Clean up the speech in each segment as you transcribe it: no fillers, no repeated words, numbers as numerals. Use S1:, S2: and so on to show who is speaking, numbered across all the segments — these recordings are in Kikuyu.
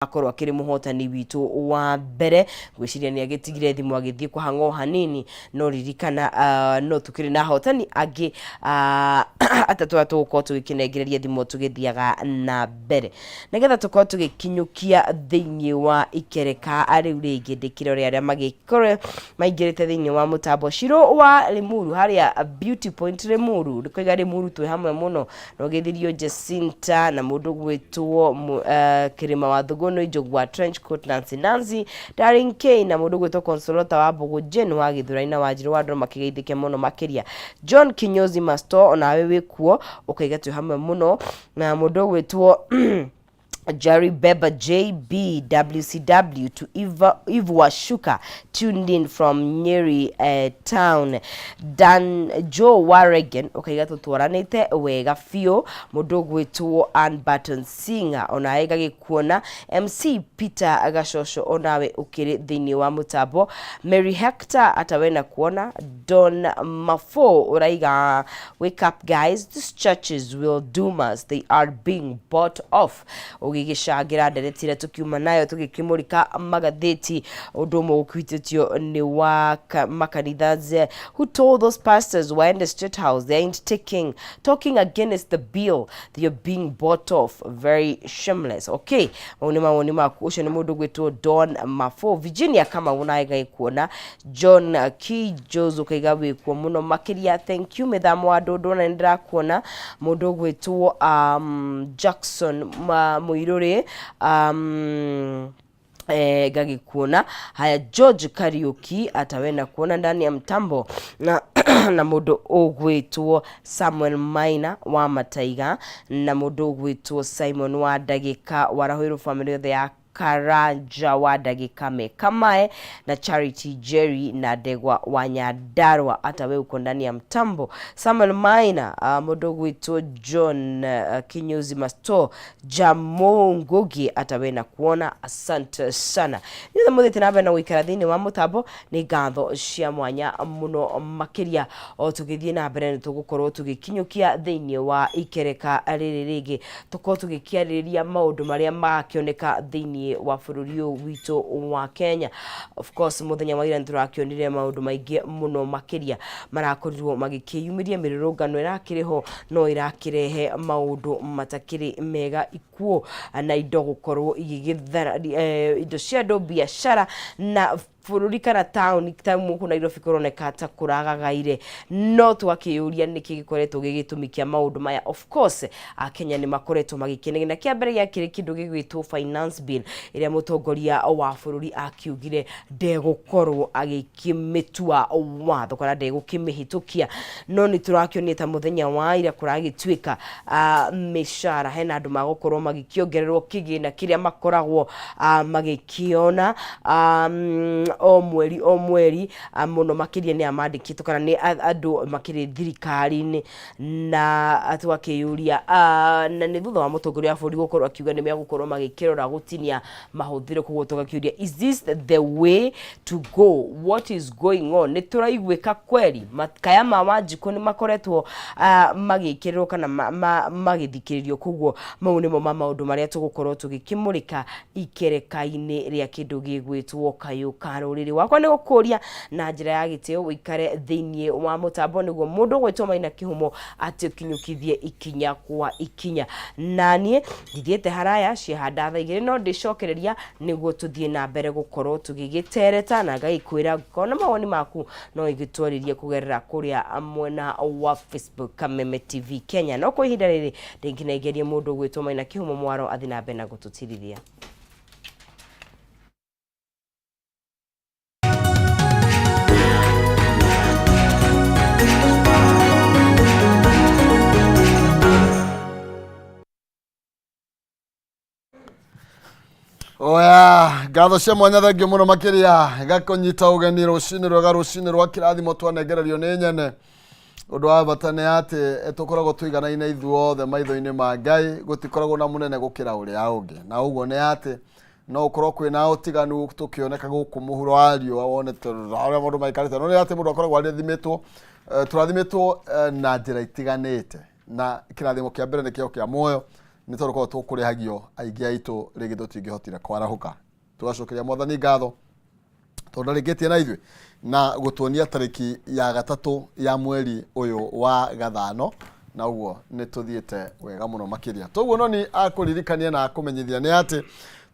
S1: Akorwo akĩrĩ mũhotani witũ wa mbere. Ngwĩciria nĩ agĩtigire thimũ agĩthiĩ kũhang'o hanini, no ririkana no tũkĩrĩ na ahotani angĩ atatũ arĩa tũgũkorwo tũgĩkĩnengereria thimũ tũgĩthiaga na mbere, nĩgetha tũkorwo tũgĩkinyũkia thĩinĩ wa ikereka rĩu rĩngĩ. Ndĩkĩrore arĩa magĩkorwo maingĩrĩte thĩinĩ wa mũtambo. Ciro wa Limuru harĩa Beauty Point Limuru, ndĩkoiga Limuru twĩ hamwe mũno. Rogithirio Jacinta na mũndũ gwĩtwo Kĩrĩma wa Thũgũnũ, Njogu wa Trench Coat, Nancy Nancy Darling K na mũndũ gwĩtwo Consolata wa Mbũgũ, Jane wa Gĩthũrai na Wanjirũ wa Ndoro makĩgeithĩke mũno makĩria. John Kinyozi Masto, onawe wĩkuo ũkaiga twĩ hamwe mũno, na mũndũ gwĩtwo Jerry Beba JBWCW to Eva, Eve Washuka tuned in from Nyeri town. Dan Joe Waregen ukaiga tutwaranite wega biũ. Mũndũ ũgwĩtwo Ann Barton Singer onawe gagĩkuona. MC Peter Gacoco onawe ũkĩrĩ thĩinĩ wa mũtambo. Mary Hector atawe na kuona. Don Mafo ũraiga wake up guys, these churches will doom us, they are being bought off. Ũgĩgĩcangĩra ndereti ĩrĩa tũkiuma nayo tũgĩkĩmũrĩka magathĩti, ũndũ ũmwe ũkĩhutĩtio nĩ wa makanitha. Who told those pastors waende State House? They ain't taking talking against the bill, they are being bought off, very shameless. Okay, mau nĩ mawoni maku. Ũcio nĩ mũndũ gwĩtwo Don Mafo. Virginia Kamau nawe ngagĩkuona. John Kijos ũkaiga wĩkuo mũno makĩria, thank you. Mĩthamo wa ndũndũ na nĩndĩrakuona. Mũndũ ũgwĩtwo Jackson Mũirũrĩ ngagĩkuona. Haya, George Kariuki atawena kuona ndani ya mtambo na mũndũ ũgwĩtwo Samuel Maina wa Mataiga na mũndũ ũgwĩtwo Simon wa Ndagĩka warahũirwo, family yothe ya Karanja wa Ndagĩka Mekamae na Charity Jerry na Ndegwa wa Nyandarua, hata we uko ndani ya mtambo. Samuel Maina, mũndũ ũgwĩtwo John Kinyozi Masto Jamo Ngugi hata we na kuona, asante sana. Inyuothe mũthiĩte na mbere na gũikara thĩinĩ wa mũtambo, nĩ ngatho cia mwanya mũno makĩria. O tũgĩthiĩ na mbere nĩ tũgũkorwo tũgĩkinyũkia thĩinĩ wa ikereka rĩrĩ rĩngĩ, tũkorwo tũgĩkĩarĩrĩria maũndũ marĩa marakĩoneka thĩinĩ wa bũrũri ũyũ witũ wa Kenya. Of course, mũthenya wa ira nĩ tũrakĩonire maũndũ maingĩ mũno makĩria marakorirwo magĩkĩyumĩria. Mĩrũrũngano ĩrakĩrĩ ho no ĩrakĩrehe maũndũ matakĩrĩ mega, ikuũ na indo gũkorwo igĩgĩthara, indo cia andũ, biacara na bũrũri kana taũni ta gũkũ Nairobi kũroneka ta kũragagaire. No twakĩyũria nĩkĩ gĩkoretwo gĩ gĩtũmi kĩa maũndũ maya. Of course, akenya nĩ makoretwo magĩkenegena. Kĩa mbere gĩakĩrĩ kĩndũ gĩgwĩtwo finance bill ĩrĩa mũtongoria wa bũrũri akiugire ndegũkorwo agĩkĩmĩtua watho kana ndegũkĩmĩhĩtũkia, no nĩ tũrakĩonire ta mũthenya wa ira kũragĩtuĩka mĩcara hena andũ magũkorwo magĩkĩongererwo kĩgĩna kĩrĩa makoragwo magĩkĩona o mweri o mweri, mũno makĩria nĩ amandĩkĩtwo kana nĩ andũ makĩrĩ thirikari-inĩ. Na twakĩyũria, na nĩ thutha wa mũtongoria wa bũrũri gũkorwo akiuga nĩ megũkorwo magĩkĩrora gũtinia mahũthĩro. Koguo tũgakĩũria, is this the way to go? What is going on? Nĩ tũraiguĩka kweri makaya ma Wanjikũ nĩ makoretwo magĩkĩrĩrwo kana magĩthikĩrĩrio. Koguo mau nĩmo ma maũndũ marĩa tũgũkorwo tũgĩkĩmũrĩka ikereka-inĩ rĩa kĩndũ gĩgwĩtwo Kayũ ka Rũrĩrĩ. Wakwa nĩ gũkũria na njĩra ya gĩtĩo ũikare thĩinĩ wa mũtambo nĩguo mũndũ ũgwĩtwo Maina Kĩhumo atũkinyũkithie ikinya kwa ikinya. Na niĩ ndithiĩte haraya, ciahanda thaa 2 no ndĩcokereria nĩguo tũthiĩ na mbere gũkorwo tũgĩgĩtereta, na ngagĩkwĩra ngorwo na mawoni maku no igĩtwarĩrie kũgerera kũrĩa mwena wa Facebook Kameme TV Kenya. No kwa ihinda rĩrĩ ndĩngĩnengerie mũndũ ũgwĩtwo Maina Kĩhumo mwaro athiĩ na mbere na gũtũtirithia.
S2: Oya, ngatho cia mwanya, thengio mũno makĩria gakũnyita ũgeni. Rũcinĩ rwega, rũcinĩ rwa kĩrathimo twanengererio nĩ nyene. Ũndũ wa bata nĩ atĩ tũkoragwo tũiganaine ithuothe maitho-inĩ ma Ngai, gũtikoragwo na mũnene gũkĩra ũrĩa ũngĩ. Na ũguo nĩ atĩ no ũkorwo kwĩna ũtiganu tũkĩoneka gũkũ mũhuro wa riũa, wone ũrĩa mũndũ maikarĩte, no nĩ atĩ mũndũ akoragwo arĩthimĩtwo, tũrathimĩtwo na njĩra itiganĩte, na kĩrathimo kĩa mbere nĩ kĩo kĩa muoyo. Nĩ tondũ korwo tũkũrĩhagio aingĩ aitũ rĩngĩ tũtingĩhotire kwarahũka. Tũgacokeria Mwathani ngatho tondũ ndarĩkĩtie na ithuĩ na gũtuonia tarĩki ya 3 ya mweri ũyũ wa gathano, na ũguo nĩ tũthiĩte wega mũno makĩria. Toguo noni akũririkania na akũmenyithia nĩ atĩ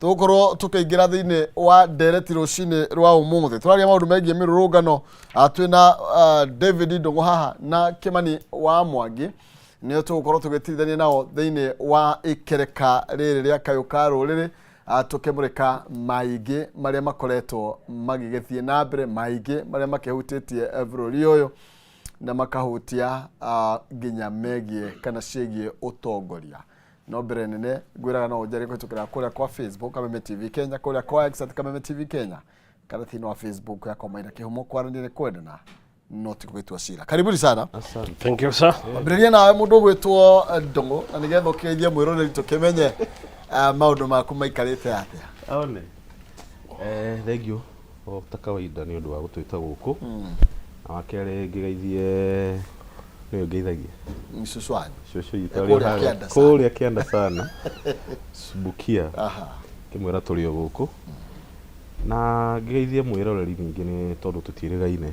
S2: tũgũkorwo tũkĩingĩra thĩinĩ wa ndereti rũcinĩ rwa ũmũthĩ. Tũraria maũndũ megiĩ mĩrũrũngano, twĩna David Ndũng'ũ haha na Kĩmani wa Mwangi, nĩo tũgũkorwo tũgĩtirithania nao thĩinĩ wa ikereka rĩrĩ rĩa Kayũ ka Rũrĩrĩ, tũkĩmũrĩka maingĩ marĩa makoretwo magĩgĩthiĩ na mbere, maingĩ marĩa makĩhutĩtie bũrũri ũyũ na makahutia nginya megiĩ kana ciĩgiĩ ũtongoria. No mbere nene ngwĩraga no ũnjarie kũhĩtũkĩra kũrĩa kwa Facebook Kameme TV Kenya, kũrĩa kwa X at Kameme TV Kenya, kana thĩinĩ wa Facebook yakwa Maina Kĩhumo. Kwaranĩria nĩ kwendana no ti gũgĩtua cira. Karibuni sana.
S3: Asante.
S4: Thank you, sir.
S2: Ambĩrĩria nawe mũndũ ũgwĩtwo Ndũng'ũ, na nĩgetha ũkĩgeithie mwĩroreri tũkĩmenye maũndũ maku maikarĩte atĩa.
S3: One. Thank you o ta kawaida nĩ ũndũ wa gũtwĩta gũkũ. Na wa kerĩ ngĩgeithie nĩwe ngeithagia
S2: Cũcũ wanyu.
S3: Cũcũ witũ
S2: Eh,
S3: arĩ o
S2: kũrĩa
S3: harĩa-
S2: kĩanda sana.
S3: kũrĩa kĩanda sana Subukia.
S2: Aha.
S3: Ngĩmwĩra tũrĩ o gũkũ na ngĩgeithie mwĩroreri ningĩ nĩ tondũ tũtiĩrĩgaine,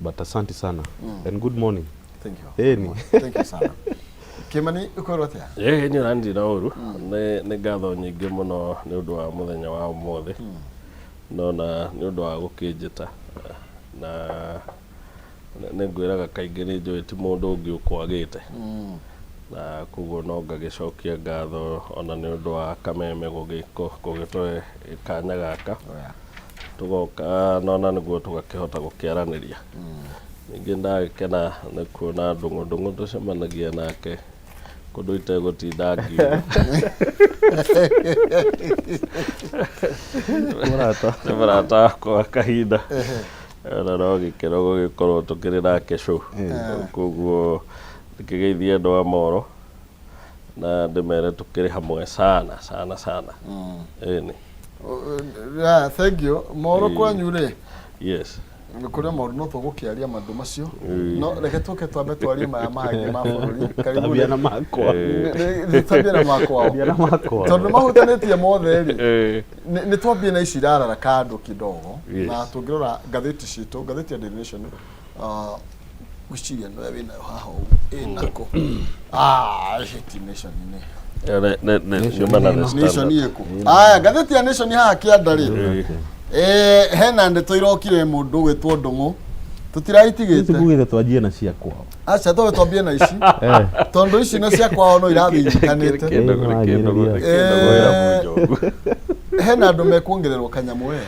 S3: but asante sana and good morning.
S2: Thank you.
S3: Ĩni.
S2: Thank you sana. Kĩmani, ũkwĩrwo atĩa?
S4: Ĩĩ, niĩ ona ndirĩ na ũru. Nĩ ngatho nyingĩ mũno nĩ ũndũ wa mũthenya wa ũmũthĩ, nona nĩ ũndũ wa gũkĩnjĩta, na nĩ ngwĩraga kaingĩ nĩ njũĩ ti mũndũ ũngĩ ũkwagĩte, na koguo no ngagĩcokia ngatho ona nĩ ũndũ wa Kameme gũgĩtũhe kanya gaka tũgoka nona nĩguo tũgakĩhota gũkĩaranĩria. Ningĩ ndagĩkena nĩ kuona Ndũng'ũ. Ndũng'ũ tũcemanagia nake kũndũ itegũtinda ngiuga.
S3: Mũrata.
S4: Nĩ mũrata wakwa wa kahinda, ona no gĩkeno gũgĩkorwo tũkĩrĩ nake show. Koguo ndĩkĩgeithie andũ a Moro na ndĩmere tũkĩrĩ hamwe sana sana sana. Ĩni.
S2: Yeah, thank you. Moro kwanyu rĩ?
S4: Yes.
S2: Nĩ kũrĩ maũndũ no tũgũkĩaria maũndũ macio, no reke tũke twambe twarie maya mangĩ ma bũrũri. Karibu.
S3: Tambia na makwa.
S2: Tambia na makwao.
S3: Tambia na makwa.
S2: Tondũ nĩ mahutanĩtie mothe rĩ. Nĩ twambie na ici irarara kando kidogo. Na tũngĩrora ngathĩti citũ, ngathĩti ya Daily Nation, gwĩciria nĩwe wĩnayo haha ũguo ĩnako, ah, ti Nation nĩ
S4: Nyuma na the
S2: Nation
S4: Standard.
S2: ĩkũ? Aya, ngathĩti ya Nation haha kĩanda rĩ, hena ndeto irokire mũndũ ũgwĩtwo Ndũng'ũ tũtiraitigĩte.
S3: Tugugĩte twanjie na cia kwao.
S2: Aca, twambe twambie na ici tondũ ici na cia kwao no irathiĩ inyitanĩte.
S4: Kĩndũ
S3: Ĩĩ,
S4: kĩndũ wĩra mũnjogu.
S2: Hena andũ mekuongererwo kanyamũ we.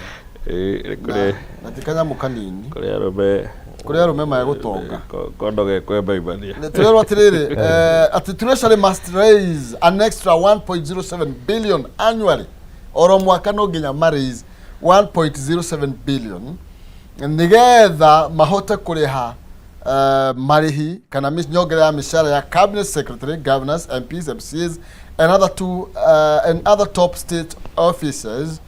S4: Ĩĩ, kũrĩ
S2: Na ti kanyamũ kanini.
S4: Kũrĩ arũme.
S2: Kũrĩ arũme megũtonga.
S4: Kondo gekwembaimania.
S2: Tũrerwo atĩrĩrĩ, atĩ Treasury must raise an extra 1.07 billion annually. Oro mwaka no nginya ma raise 1.07 billion nĩgetha mahote kũrĩha marĩhi kana nyongerera ya mĩcara ya cabinet secretary, governors, MPs, MCAs and other top state officers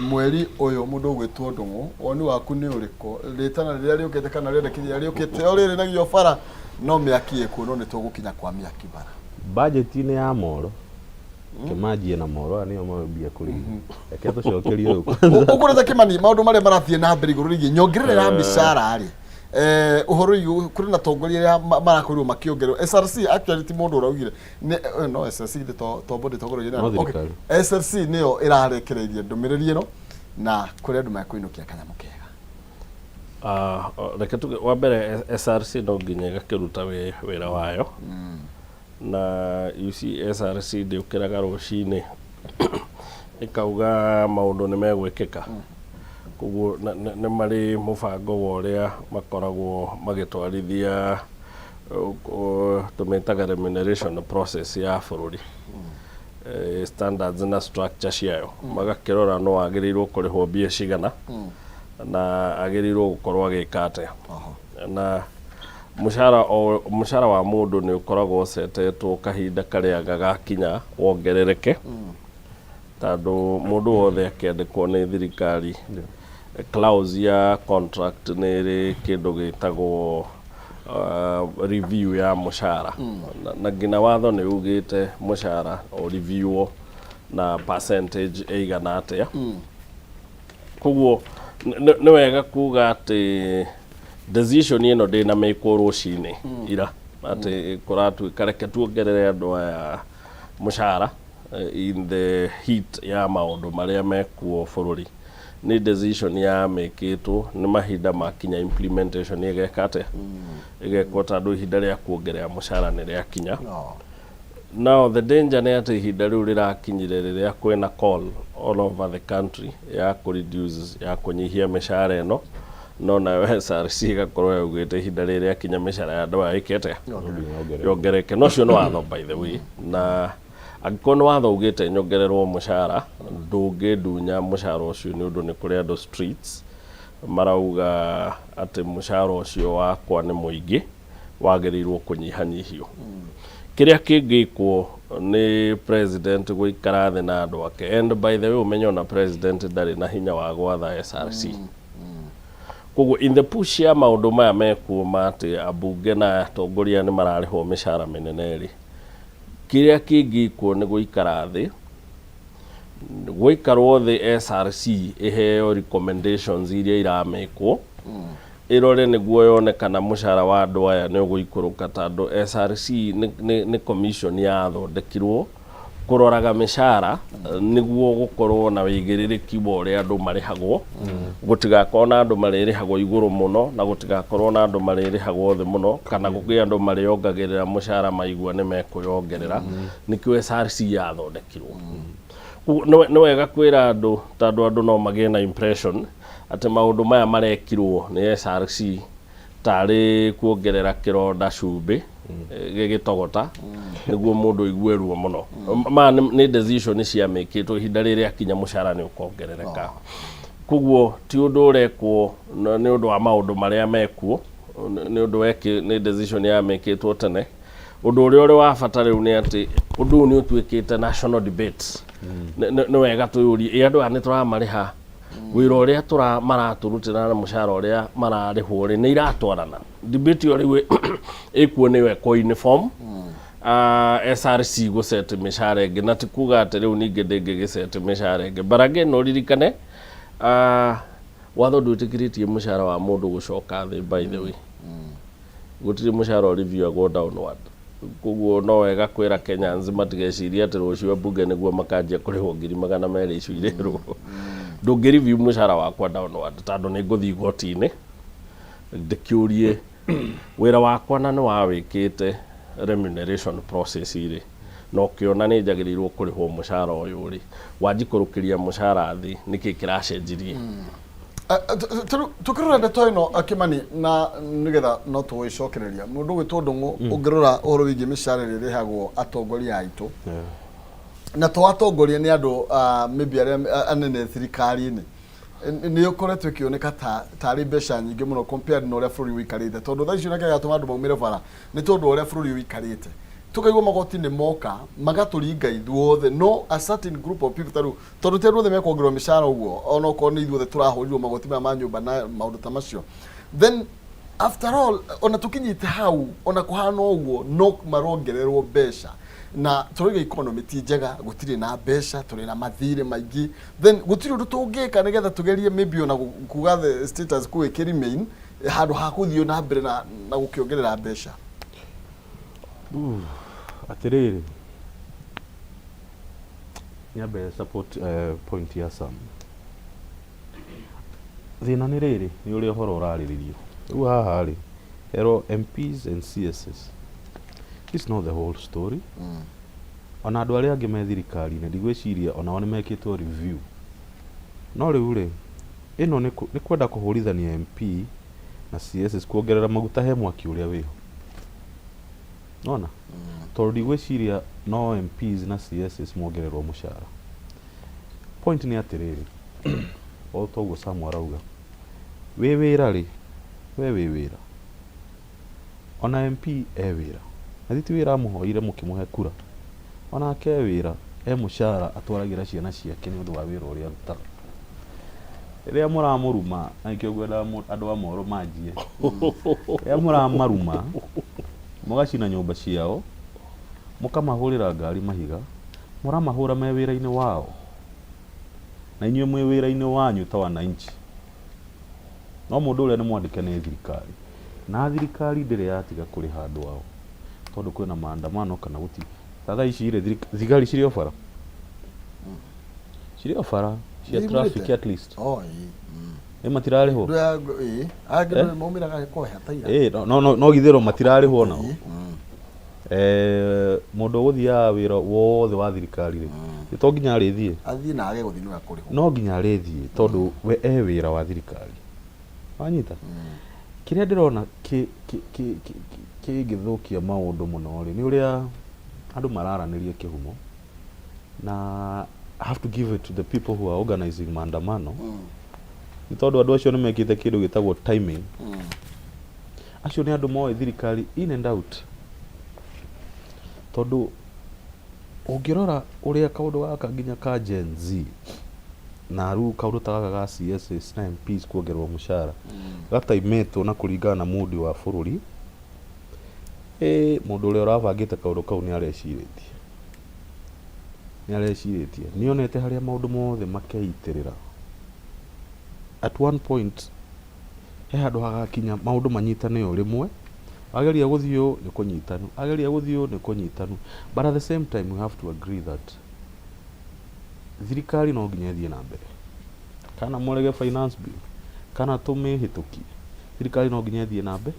S2: mweri ũyũ. Mũndũ ũgwĩtwo Ndũng'ũ, woni waku nĩ ũrĩkũ? Rĩtana rĩrĩa rĩũkĩte kana rĩendekithia rĩũkĩte o rĩrĩ nagio bara no mĩaki ĩkuo, no nĩ tũgũkinya kwa mĩaki bara.
S3: Budget-inĩ ya Moro, kĩmanjie na Moro, aya nĩo moĩ mbia kũrĩ ithuĩ. Reke tũcokerie ũyũ kwanza.
S2: Ũkũrĩte Kĩmani, maũndũ marĩa marathiĩ na mbere igũrũ rĩgiĩ nyongerera ya mĩcara rĩ, ũhoro ũyũ kũrĩ na tongoria arĩa marakorirwo makĩongererwo SRC. Actually ti mũndũ ũraugire no SRC githĩ to body tongoragia
S3: No thirikari.
S2: SRC nĩyo ĩrarekereirie ndũmĩrĩri ĩno na kũrĩ andũ mekũinũkia kanyamũ kega.
S4: Reke tuge wa mbere SRC no nginya ĩgakĩruta wĩra wayo, na you see, SRC ndĩũkĩraga rũcinĩ ĩkauga maũndũ nĩ megwĩkĩka. Koguo nĩ marĩ mũbango wa ũrĩa makoragwo magĩtwarithia, tũmĩtaga remuneration process ya bũrũri, standards na structure ciayo, magakĩrora no agĩrĩirwo kũrĩhwo mbia cigana na agĩrĩirwo gũkorwo agĩka atĩa. Na mũcara, o mũcara wa mũndũ nĩ ũkoragwo ũcetetwo kahinda karĩa gagakinya wongerereke, tondũ mũndũ wothe akĩandĩkwo nĩ thirikari, clause ya contract nĩ ĩrĩ kĩndũ gĩtagwo Review ya mũcara na nginya watho nĩ ugĩte mũcara o reviewwo na percentage ĩigana atĩa. Koguo nĩ wega kuga atĩ decision ĩno ndĩnamĩkwo rũcinĩ ira atĩ kũratuĩka reke tuongerere andũ aya mũcara in the heat ya maũndũ marĩa mekuo bũrũri. Nĩ decision yamĩkĩtwo nĩ mahinda makinya implementation ĩgeka atĩa, ĩgekwo, tondũ ihinda rĩa kuongerera mũcara nĩ rĩakinya.
S2: No.
S4: Now the danger nĩ atĩ ihinda rĩu rĩrakinyire rĩrĩa kwĩna call all over the country ya kũ reduce, ya kũnyihia mĩcara ĩno, no nayo SRC ĩgakorwo yaugĩte ihinda rĩrĩ rĩakinya mĩcara ya andũ aya ĩke atĩa? Yongerereke. No ũcio nĩ watho, by the way, na angĩkorwo nĩ watho ugĩte nyongererwo mũcara, ndũngĩndunya mũcara ũcio nĩ ũndũ nĩ kũrĩ andũ streets marauga atĩ mũcara ũcio wakwa nĩ mũingĩ, wagĩrĩirwo kũnyihanyihio. Kĩrĩa kĩngĩkwo nĩ president gũikara thĩ na andũ ake, and by the way, ũmenye ona president ndarĩ na hinya wa gwatha SRC. Koguo in the push ya maũndũ maya mekuo ma atĩ ambunge na atongoria nĩ mararĩhwo mĩcara mĩnene rĩ, kĩrĩa kĩngĩkwo nĩ gũikara thĩ, gũikarwo thĩ, SRC ĩheo recommendations iria iramĩkwo, ĩrore nĩguo yone kana mũcara wa andũ aya nĩ ũgũikũrũka, tondũ SRC nĩ commission yathondekirwo kũroraga mĩcara nĩguo gũkorwo na wĩigĩrĩrĩki wa ũrĩa andũ marĩhagwo, gũtigakorwo na andũ marĩrĩhagwo igũrũ mũno na gũtigakorwo na andũ marĩrĩhagwo thĩ mũno, kana gũkĩe andũ marĩongagĩrĩra mũcara maigua nĩ mekwĩyongerera. Nĩkĩo SRC yathondekirwo. Koguo nĩ wega kwĩra andũ, tondũ andũ no magĩe na impression atĩ maũndũ maya marekirwo nĩ SRC tarĩ kuongerera kĩronda cumbĩ gĩgĩtogota nĩguo mũndũ aigue ruo mũno. Maya nĩ decision ciamĩkĩtwo ihinda rĩrĩa akinya mũcara nĩ ũkongerereka. Koguo ti ũndũ ũrekwo nĩ ũndũ wa maũndũ marĩa mekuo, nĩ ũndũ weki, nĩ decision yamĩkĩtwo tene. Ũndũ ũrĩa ũrĩ wa bata rĩu nĩ atĩ ũndũ ũyũ nĩ ũtuĩkĩte national debate. Nĩ wega twĩyũrie, ĩ andũ aya nĩ tũramarĩha wĩra ũrĩa tũra maratũrutĩra na mũcara ũrĩa mararĩhwo rĩ, nĩ iratwarana? Debate ĩyo rĩu ĩkuo nĩyo ĩkwo uniform SRC gũset mĩcara ĩngĩ, na ti kuga atĩ rĩu ningĩ ndĩngĩgĩset mĩcara ĩngĩ. But again, ũririkane watho ndwĩtĩkĩrĩtie mũcara wa mũndũ gũcoka thĩ. By the way, gũtirĩ mũcara ũreviewagwo downward. Koguo no wega kwĩra Kenyans matigecirie atĩ rũciũ ambunge nĩguo makanjia kũrĩhwo 200,000 icio irĩrwo. Ndũngĩ review mũcara wakwa downward, tondũ nĩ ngũthiĩ igoti-inĩ ndĩkĩũrie wĩra wakwa na nĩ wawĩkĩte remuneration process rĩ, na ũkĩona nĩ njagĩrĩirwo kũrĩhwo mũcara ũyũ rĩ, wanjikũrũkĩria mũcara thĩ nĩkĩ kĩracenjirie?
S2: Tukĩrora ndeto ĩno, Kĩmani, na nĩgetha no tũgũgĩcokereria mũndũ gwĩtwo Ndũng'ũ, ũngĩrora ũhoro wĩgiĩ mĩcara ĩrĩa ĩrĩhagwo atongoria aitũ, na to atongoria, nĩ andũ maybe arĩa anene thirikari-inĩ, nĩ ũkoretwo ĩkĩoneka ta tarĩ mbeca nyingĩ mũno compared na ũrĩa bũrũri ũikarĩte, tondũ thaa icio nakĩo gĩatũma andũ maumĩre bara nĩ tondũ wa ũrĩa bũrũri ũikarĩte. Tũkaigua magoti nĩ moka magatũringa ithuothe, no a certain group of people, tarĩu tondũ ti andũ othe mekuongererwo mĩcara ũguo, ona okorwo nĩ ithuothe tũrahũrirwo magoti maya ma nyũmba na maũndũ ta macio. Then after all, ona tũkinyĩte hau, ona kũhana ũguo, no marongererwo mbeca, na tũrauga economy ti njega, gũtirĩ na mbeca, tũrĩ na mathirĩ maingĩ, then gũtirĩ ũndũ tũngĩka nĩgetha tũgerie maybe ona kuga the status quo ĩkĩ remain handũ ha gũthiĩ na mbere na gũkĩongerera mbeca?
S3: Atĩrĩrĩ, nyambe support point ya Sam. Thĩna nĩ rĩrĩ, nĩ ũrĩa ũhoro ũrarĩrĩrio rĩu haha rĩ, herwo MPs and CSs. This is not the whole story. Ona andũ arĩa angĩ me thirikari-inĩ, ndigwĩciria onao nĩ mekĩtwo review. No rĩu rĩ, ĩno nĩ kwenda kũhũrithania MP na CSs, kuongerera maguta he mwaki ũrĩa wĩho nona, tondũ ndigwĩciria no MPs na CSs mongererwo mũcara. Point nĩ atĩrĩrĩ, o toguo Sam arauga, wĩ wĩra rĩ, we wĩ wĩra, ona MP e wĩra, na ti wĩra amũhoire mũkĩmũhe kura, onake e wĩra, e mũcara atwaragĩra ciana ciake nĩ ũndũ wa wĩra ũrĩa arutaga. Rĩrĩa mũramũruma, na nĩkĩo ngwendaga andũ a mohoro manjie. Rĩrĩa mũramaruma, mũgacina nyũmba ciao, mũkamahũrĩra ngari mahiga, mũramahũra me wĩra-inĩ wao. Na inyuĩ mwĩ wĩra-inĩ wanyu ta wananchi. No mũndũ ũrĩa nĩ mwandĩke nĩ thirikari. Na thirikari ndĩrĩ yatiga kũrĩha andũ ao tondũ kwĩna maandamano kana gũtirĩ. Ta thaa ici rĩ, thigari cirĩ o bara? Cirĩ o bara cia
S2: Nĩ
S3: traffic
S2: iguĩte?
S3: at least.
S2: Oh, ĩĩ.
S3: Nĩ matirarĩhwo?
S2: Ndũ ya ĩĩ. Angĩ
S3: Eh?
S2: ndũ maumĩraga kũreha taira.
S3: Ĩĩ, no githĩ matirarĩhwo nao?
S2: Ĩĩ.
S3: Mũndũ ũgũthiaga wĩra wothe wa thirikari rĩ, nĩ to nginya arĩthiĩ?
S2: Athiĩ na age gũthiĩ nĩwe akũrĩhwo.
S3: No nginya arĩthiĩ tondũ we e wĩra wa thirikari. Wanyita? Kĩrĩa ndĩrona kĩngĩthũkia maũndũ mũno rĩ, nĩ ũrĩa andũ mararanĩria kĩhumo na I have to give it to the people who are organizing maandamano nĩ tondũ andũ acio nĩ mekĩte kĩndũ gĩtagwo timing. Acio nĩ andũ moĩ thirikari in and out tondũ ũngĩrora ũrĩa kaũndũ gaka nginya ka Gen Z na rĩu kaũndũ ta gaka ga CSs na MPs kuongererwo mũcara gataimĩtwo na kũringana na mood wa bũrũri, ĩ mũndũ ũrĩa ũrabangĩte kaũndũ kau nĩ arecirĩtie, nĩ arecirĩtie, nĩ onete harĩa maũndũ mothe makeitĩrĩra. At one point he handũ hagakinya maũndũ manyitane o rĩmwe, wageria gũthiĩ ũũ nĩ kũnyitanu, wageria gũthiĩ ũũ nĩ kũnyitanu, but at the same time we have to agree that thirikari no nginya ĩthiĩ na mbere, kana mũrege finance bill kana tũmĩhĩtũkie, thirikari no nginya ĩthiĩ na mbere.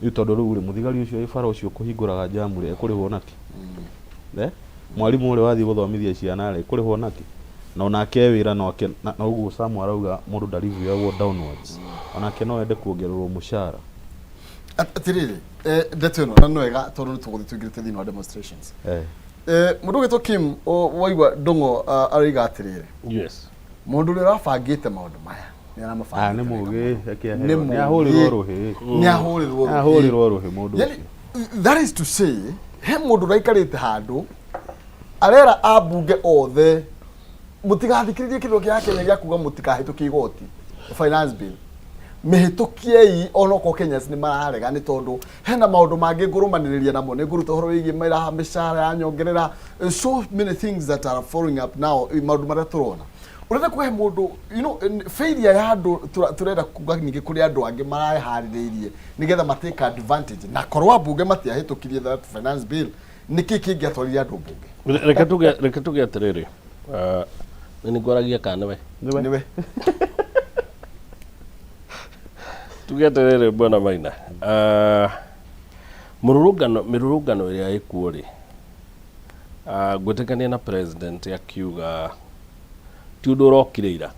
S3: Rĩu tondũ rĩu rĩ, mũthigari ũcio wĩ bara ũcio ũkũhingũraga njamu rĩ, ekũrĩhwo nakĩ? Eh? Mwarimũ ũrĩa wathiĩ gũthomithia ciana rĩ, ekũrĩhwo nakĩ? Na onake e wĩra nake, na ũguo Sam arauga mũndũ ndarivuyagwo downwards, onake no ende kuongererwo mũcara.
S2: Atĩrĩrĩ, ndeto ĩno na nĩ wega tondũ nĩ tũgũthiĩ tũingĩrĩte thĩinĩ wa demonstrations. Mũndũ ũgwĩtwo Kim waigua Ndũng'o aroiga atĩrĩrĩ, mũndũ ũrĩa ũrabangĩte maũndũ maya nĩ
S3: Ah, nĩ
S2: aramabangĩte wega
S3: mũgĩ,
S2: mũno.
S3: reke
S2: Nĩ
S3: aheo. Nĩ ahũrĩrwo
S2: mũgĩ.
S3: rũhĩ.
S2: Nĩ ahũrĩrwo
S3: Nĩ
S2: rũhĩ.
S3: ahũrĩrwo rũhĩ mũndũ
S2: Yani,
S3: ũcio.
S2: that is to say, he mũndũ ũraikarĩte handũ arera ambunge othe mũtigathikĩrĩrie kĩndũ kĩa Kenya gĩa kuga mũtikahĩtũkie igoti finance bill, mĩhĩtũkiei onokorwo Kenyans nĩ mararega, nĩ tondũ hena maũndũ mangĩ ngũrũmanĩrĩria namo, nĩ ngũruta ũhoro wĩgiĩ mĩcara ya nyongerera, so many things that are following up now, maũndũ marĩa tũrona ũrenda kũhe mũndũ failure ya andũ tũrenda kuga ningĩ kũrĩ andũ angĩ maraharĩrĩirie nĩgetha ma take advantage, na korwo ambunge matiahĩtũkirie that finance bill, nĩkĩ kĩngĩatwarire andũ mbunge?
S4: Reke tuge atĩrĩrĩ, nĩ nĩngwaragia kana nĩwe?
S2: Nĩwe.
S4: Tuge atĩrĩrĩ, bwana Maina, mũrũrũngano, mĩrũrũngano ĩrĩa ĩkuo rĩ, ngwĩtĩkania na president akiuga ti ũndũ ũrokire ira,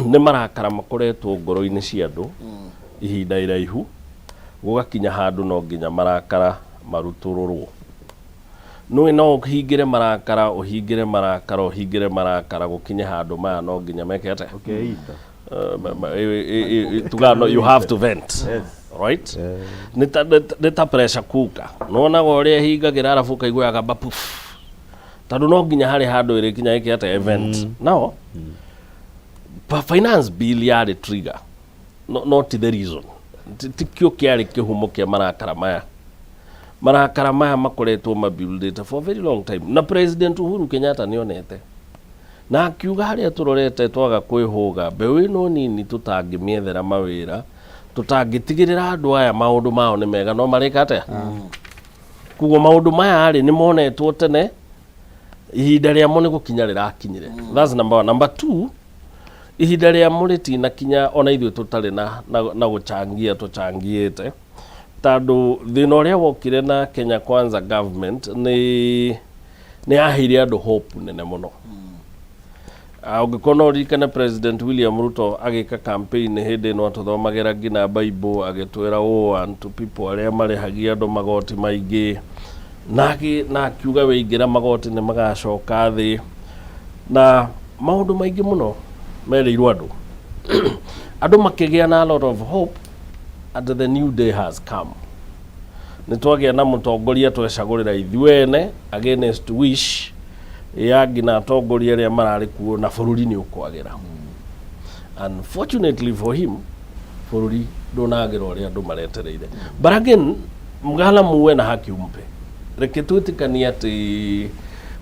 S4: nĩ marakara makoretwo ngoro-inĩ cia andũ ihinda iraihu, gũgakinya handũ no nginya marakara marutũrũrwo. Nũĩ no ũhingĩre marakara, ũhingĩre marakara, ũhingĩre marakara, gũkinye handũ maya no nginya meke atĩa?
S3: Ũkeita.
S4: Tugaga no, you have to vent. Right? Nĩ ta pressure cooker. Nĩwonaga ũrĩa ĩhingagĩra arabu ũkaigua yagamba puf. Tondũ no nginya harĩ handũ ĩrĩkinya ĩke atĩa? Event. Now, finance bill yarĩ trigger. No, not the reason. Ti kĩo kĩarĩ kĩhumo kĩa marakara maya. Marakara maya makoretwo mabuildĩte for a very long time. Na President Uhuru Kenyatta nĩonete. Na akiuga harĩa tũrorete twaga kwĩhũga, mbeũ ĩno nini tũtangĩmĩethera mawĩra, tũtangĩtigĩrĩra andũ aya maũndũ mao nĩ mega, no marĩka atĩa? Koguo maũndũ maya rĩ, nĩ monetwo tene, ihinda rĩamo nĩ gũkinya rĩrakinyire. That's number one. Number two, ihinda rĩamo rĩtinakinya ona ithuĩ tũtarĩ na gũchangia tũchangiĩte, tondũ thĩna ũrĩa wokire na Kenya Kwanza government nĩ yaheire andũ hope nene mũno. Ũngĩkorwo no ũririkane President William Ruto agĩka campaign hĩndĩ ĩno atũthomagĩra nginya Bible agĩtwĩra woe unto people arĩa marĩhagia andũ magoti maingĩ, na akiuga wĩingĩra magoti nĩ magacoka thĩ, na maũndũ maingĩ mũno merĩirwo andũ, andũ makĩgĩa na a lot of hope and the new day has come. Nĩ twagĩa na mũtongoria twecagũrĩra ithuĩ ene against wish Ya nginya atongoria arĩa mararĩ kuo na bũrũri nĩ ũkwagĩra. Unfortunately for him, bũrũri ndũnagĩra ũrĩa andũ maretereire. But again, mgala muwe na haki umpe. Reke twĩtĩkanie atĩ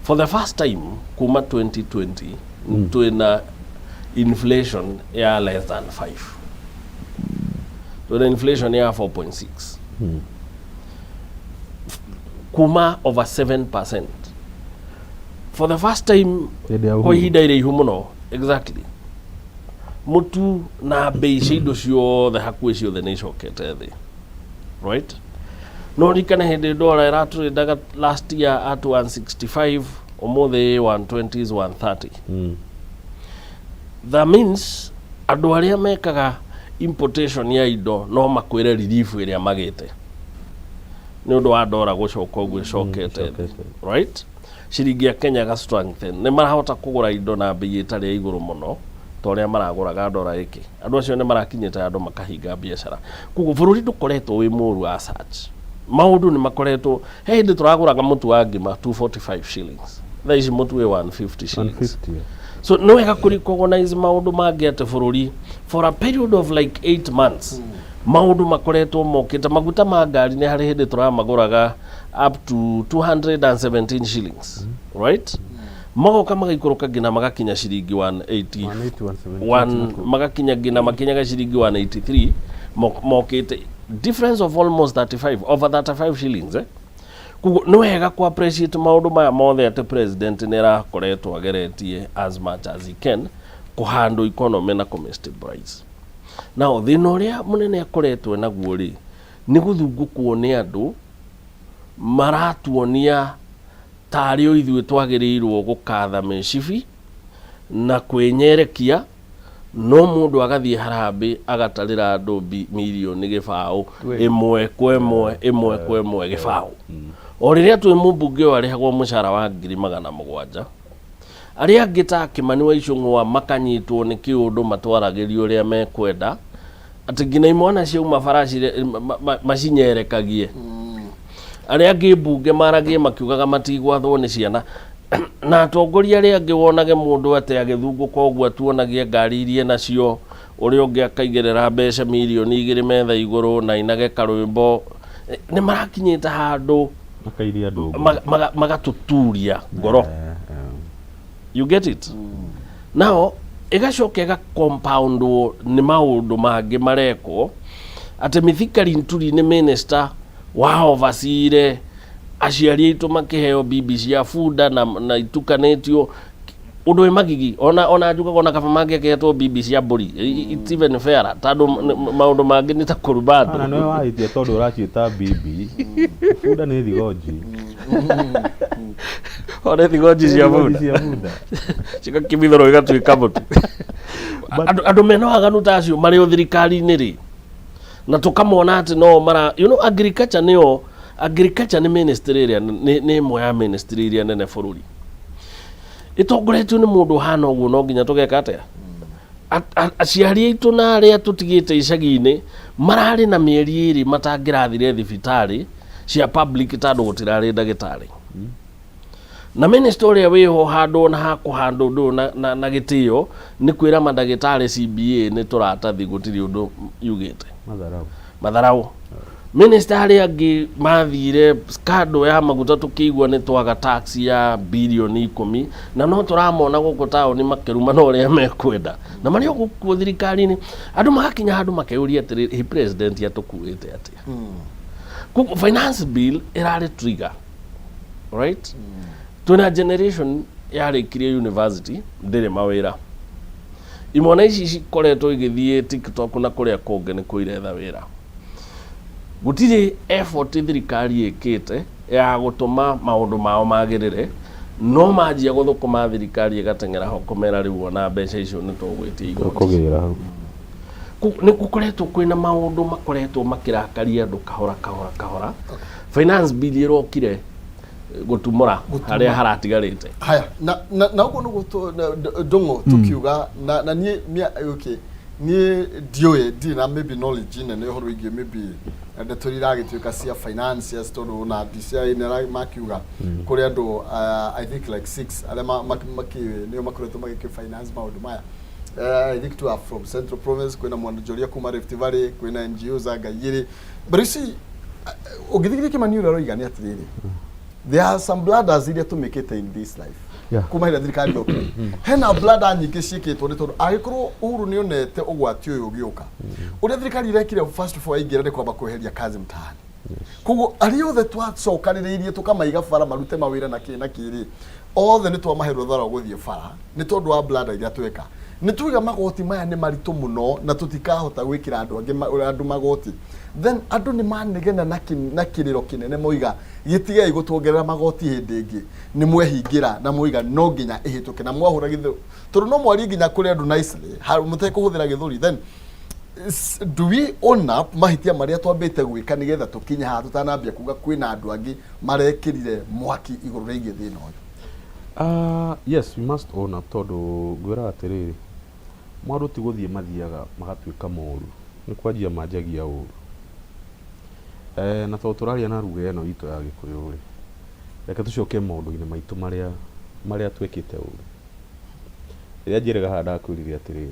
S4: for the first time kuma 2020 twĩna inflation ya less than 5, twĩna inflation ya 4.6 kuma over 7% for the first time
S3: Hĩndĩ ya
S4: kwa
S3: Uhuru.
S4: Ihinda iraihu mũno. Exactly. Mũtu na mbei cia indo ciothe, hakuhĩ ciothe, nĩ icokete thĩ, right? No ririkane hĩndĩ ndora ĩratũrĩndaga last year at 165, ũmũthĩ 120 is 130. That means andũ arĩa mekaga importation ya indo no makwĩre relief ĩrĩa magĩte nĩ ũndũ wa ndora gũcoka ũguo ĩcokete thĩ.
S3: Ĩcokete.
S4: Right, ciringi ya Kenya ga strengthen, nĩ marahota kũgũra indo na mbei ĩtarĩ ya igũrũ mũno ta ũrĩa maragũraga ndora ĩkĩ. Andũ acio nĩ marakinyĩte andũ makahinga biacara, koguo bũrũri ndũkoretwo wĩ mũru as such. Maũndũ nĩ makoretwo, he hĩndĩ tũragũraga mũtu wa ngima 245 shillings, thaa ici mũtu wĩ 150 shillings.
S3: 150.
S4: So nĩ wega kũ recognize maũndũ mangĩ atĩ bũrũri for a period of like 8 months maũndũ makoretwo mokĩte. Maguta ma ngari nĩ harĩ hĩndĩ tũramagũraga up to 217 shillings, right? Magoka magaikũrũka nginya magakinya ciringi 180.
S3: 180, 170.
S4: One, magakinya nginya makinyaga ciringi 183, mokĩte difference of almost 35, over 35 shillings, eh? Koguo nĩ wega ku appreciate maũndũ maya mothe atĩ president nĩ arakoretwo ageretie as much as he can kũhandle economy na kũmĩ-stabilize. Now thĩna ũrĩa mũnene akoretwo naguo rĩ, nĩ gũthungũkwo nĩ andũ maratuonia tarĩ o ithuĩ twagĩrĩirwo gũkatha mĩcibi na kwĩnyerekia, no mũndũ agathiĩ harambĩ agatarĩra andũ mirioni gĩbaũ ĩmwe kwa ĩmwe, ĩmwe kwa ĩmwe gĩbaũ, o rĩrĩa twĩ mũmbunge ũyũ arĩhagwo mũcara wa 700,000. Arĩa angĩ ta Kĩmani wa Icũng'wa makanyitwo nĩ kĩũndũ, matwaragĩrio ũrĩa mekwenda, atĩ nginya imwana ciauma bara macinyerekagie. Arĩa angĩ mbunge maragie makiugaga matigwathwo nĩ ciana, na atongoria arĩa angĩ wonage mũndũ atĩ agĩthungũka ũguo atuonagie ngari iria nacio, ũrĩa ũngĩ akaigĩrĩra mbeca 2 mirioni metha igũrũ na inage karwĩmbo. Nĩ marakinyĩte handũ
S3: Makairia andũ ngoro.
S4: Magatũturia ngoro. You get it? Now ĩgacoka ĩga compoundwo nĩ maũndũ mangĩ marekwo atĩ Mithika Linturi nĩ minister wa overseire aciari aitũ makĩheo bibi cia bunda na itukanĩtio ũndũ wĩ magigi. Ona njugaga ona kaba mangĩakĩhetwo bibi cia mbũri. It's even fairer, tondũ maũndũ mangĩ nĩ ta kũruma
S3: Ana
S4: andũ.
S3: Nĩwe wahĩtia tondũ ũraciĩta bibi. Bunda nĩ thigonji.
S4: One thigonji cia
S3: Thigonji
S4: bunda
S3: cia bunda.
S4: Cigakĩmithũrwo igatuĩka mũtu. Andũ mena waganu ta acio marĩ o thirikari-inĩ rĩ, na tũkamona atĩ no mara agriculture nĩyo, agriculture nĩ ministry ĩrĩa nĩ ĩmwe ya ministry iria nene bũrũri, ĩtongoretio nĩ mũndũ ũhana ũguo, no nginya tũgeka atĩa? Aciari aitũ na arĩa tũtigĩte icagi-inĩ mararĩ na mĩeri 2 matangĩrathire thibitarĩ cia public tondũ gũtirarĩ ndagĩtarĩ, na minister ũrĩa wĩho handũ ona hakũhandũ ũndũ ũyũ na gĩtĩo nĩ kwĩra mandagĩtarĩ CBA nĩ tũratathi, gũtirĩ ũndũ yugĩte.
S3: Matharau.
S4: Matharau. Minister arĩa angĩ mathire scandal ya maguta, tũkĩigua nĩ twaga tax ya 10 birioni na no tũramona gũkũ taũni makĩruma na ũrĩa mekwenda na marĩ o gũkuo thirikari-inĩ. Andũ magakinya handũ makeyũria atĩrĩrĩ, "Ĩ president atũkuĩte atĩa?" Koguo finance bill ĩrarĩ trigger, right? Twĩna generation yarĩkirie university ndĩrĩ mawĩra. Imwana ici cikoretwo igĩthiĩ TikTok na kũrĩa kũngĩ nĩ kũiretha wĩra. Gũtirĩ effort thirikari ĩkĩte ya gũtũma maũndũ mao magĩrĩre, no manjia gũthũkũma thirikari ĩgateng'era ho kũmera rĩu ona mbeca icio nĩ tũgwĩtia igoti.
S3: Tũkũgĩra hau.
S4: Nĩ gũkoretwo kwĩna maũndũ makoretwo makĩrakaria andũ kahora kahora kahora. Finance bill ĩrokire gũtumũra harĩa haratigarĩte.
S2: Haya, na ũguo nĩguo ndũng'ũ tũkiuga na niĩ okay. Niĩ ndiũĩ, ndirĩ na maybe knowledge nene ũhoro wĩgiĩ maybe ndeto iria iragĩtuĩka cia financiers, tondũ ona DCI nĩ makiuga kũrĩ andũ I think like six arĩa nĩo makoretwo magĩkĩ finance maũndũ maya. I think two are from Central Province, kwĩna mwanonjoria kuma Rift Valley, kwĩna NGOs anga igĩrĩ. But you see, ũngĩthikĩrĩria Kĩmani ũrĩa aroiga nĩ atĩrĩrĩ, there are some blunders iria tũmĩkĩte in this life. Kuma hĩndĩ ĩrĩa thirikari yokire, hena blunder nyingĩ ciĩkĩtwo, nĩ tondũ angĩkorwo Uhuru nĩ onete ũgwati ũyũ ũgĩũka, ũrĩa thirikari irekire first of all yaingĩra nĩ kwamba kweheria kazi mtaani. Koguo arĩa othe twacokanĩrĩirie tũkamaiga bara marute mawĩra na kĩ na kĩ rĩ, othe nĩ twamahe rũtha rwa gũthiĩ bara nĩ tondũ wa blunder iria tweka. Nĩ tuiga magoti maya nĩ maritũ mũno na tũtikahota gwĩkĩra andũ angĩ andũ magoti. Then andũ nĩ manegena na kĩrĩro kĩnene, moiga gĩtigei gũtuongerera magoti hĩndĩ ĩngĩ, nĩ mwehingĩra na moiga no nginya ĩhĩtũke na mwahũra gĩthũ, tondũ no mwarie nginya kũrĩ andũ nicely mũtekũhũthĩra gĩthũri. Then do we own up mahĩtia marĩa twambĩte gwĩka nĩgetha tũkinye haha, tũtanambia kuga kwĩna andũ angĩ marekĩrire mwaki igũrũ rĩgiĩ thĩna ũyũ?
S3: Yes, we must own up, tondũ ngwĩra atĩrĩrĩ, maũndũ ti gũthiĩ mathiaga magatuĩka moru, nĩ kwanjia manjagia ũru. Na tondũ tũraria na ruga ĩno itũ ya Gĩkũyũ rĩ, reke tũcoke maũndũ-inĩ maitũ marĩa twĩkĩte ũru. Rĩrĩa njĩrĩga haha ndakwĩrire atĩrĩrĩ,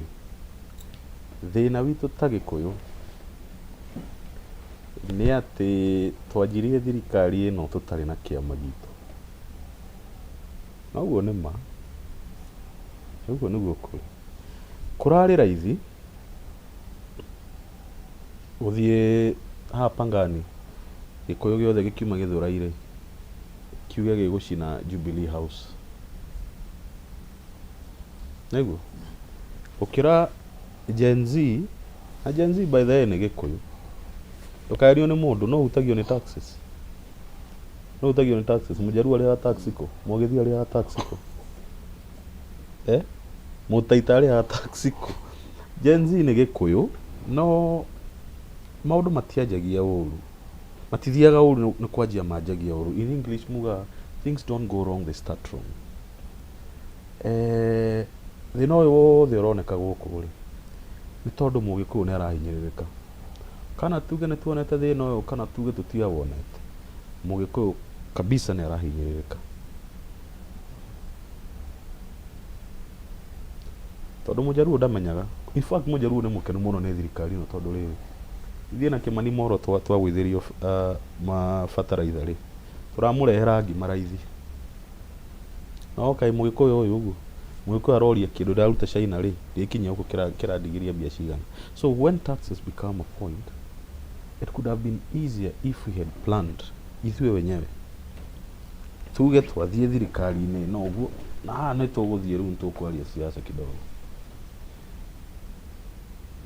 S3: thĩna witũ ta Gĩkũyũ nĩ atĩ twanjirie thirikari ĩno tũtarĩ na kĩama gitũ. Na ũguo nĩ ma, ũguo nĩguo kũrĩ. Kũrarĩ raithi gũthiĩ haha Pangani, Gĩkũyũ gĩothe gĩkiuma Gĩthũrai-rĩ, kiuge gĩgũcina Jubilee House. Nĩguo? Gũkĩra Gen Z, na Gen Z by the way nĩ Gĩkũyũ. Ndũkaerio nĩ mũndũ, no ũhutagio nĩ taxes. No ũhutagio nĩ taxes. Mũjaruo arĩhaga tax kũ? Mũgĩthii arĩhaga tax kũ? Eh? Mũtaita arĩhaga tax kũ? Gen Z nĩ Gĩkũyũ, no maũndũ matianjagia ũru. Matithiaga ũru, nĩ kwanjia manjagia ũru. In English mugaga things don't go wrong, they start wrong. Thĩna ũyũ wothe ũroneka gũkũ rĩ, nĩ tondũ Mũgĩkũyũ nĩ arahinyĩrĩrĩka. Kana tuge nĩ tuonete thĩna ũyũ kana tuge tũtiawonete, Mũgĩkũyũ kabisa nĩ arahinyĩrĩrĩka. Tondũ Mũjaruo ndamenyaga. In fact Mũjaruo nĩ mũkenu mũno nĩ thirikari ĩno, tondũ rĩrĩ, ithuĩ na Kĩmani Moro twagũithĩrio ma bataraitha rĩ, tũramũrehera ngima raithi. No kaĩ Mũgĩkũyũ ũyũ ũguo, Mũgĩkũyũ aroria kĩndũ ndaruta China rĩ, gĩkinya gũkũ kĩrandigĩria mbia cigana. So when taxes become a point, it could have been easier if we had planned ithuĩ wenyewe. Tuge twathiĩ thirikari-inĩ ĩno ũguo, na haha nĩ tũgũthiĩ rĩu nĩ tũkwaria siasa kidogo.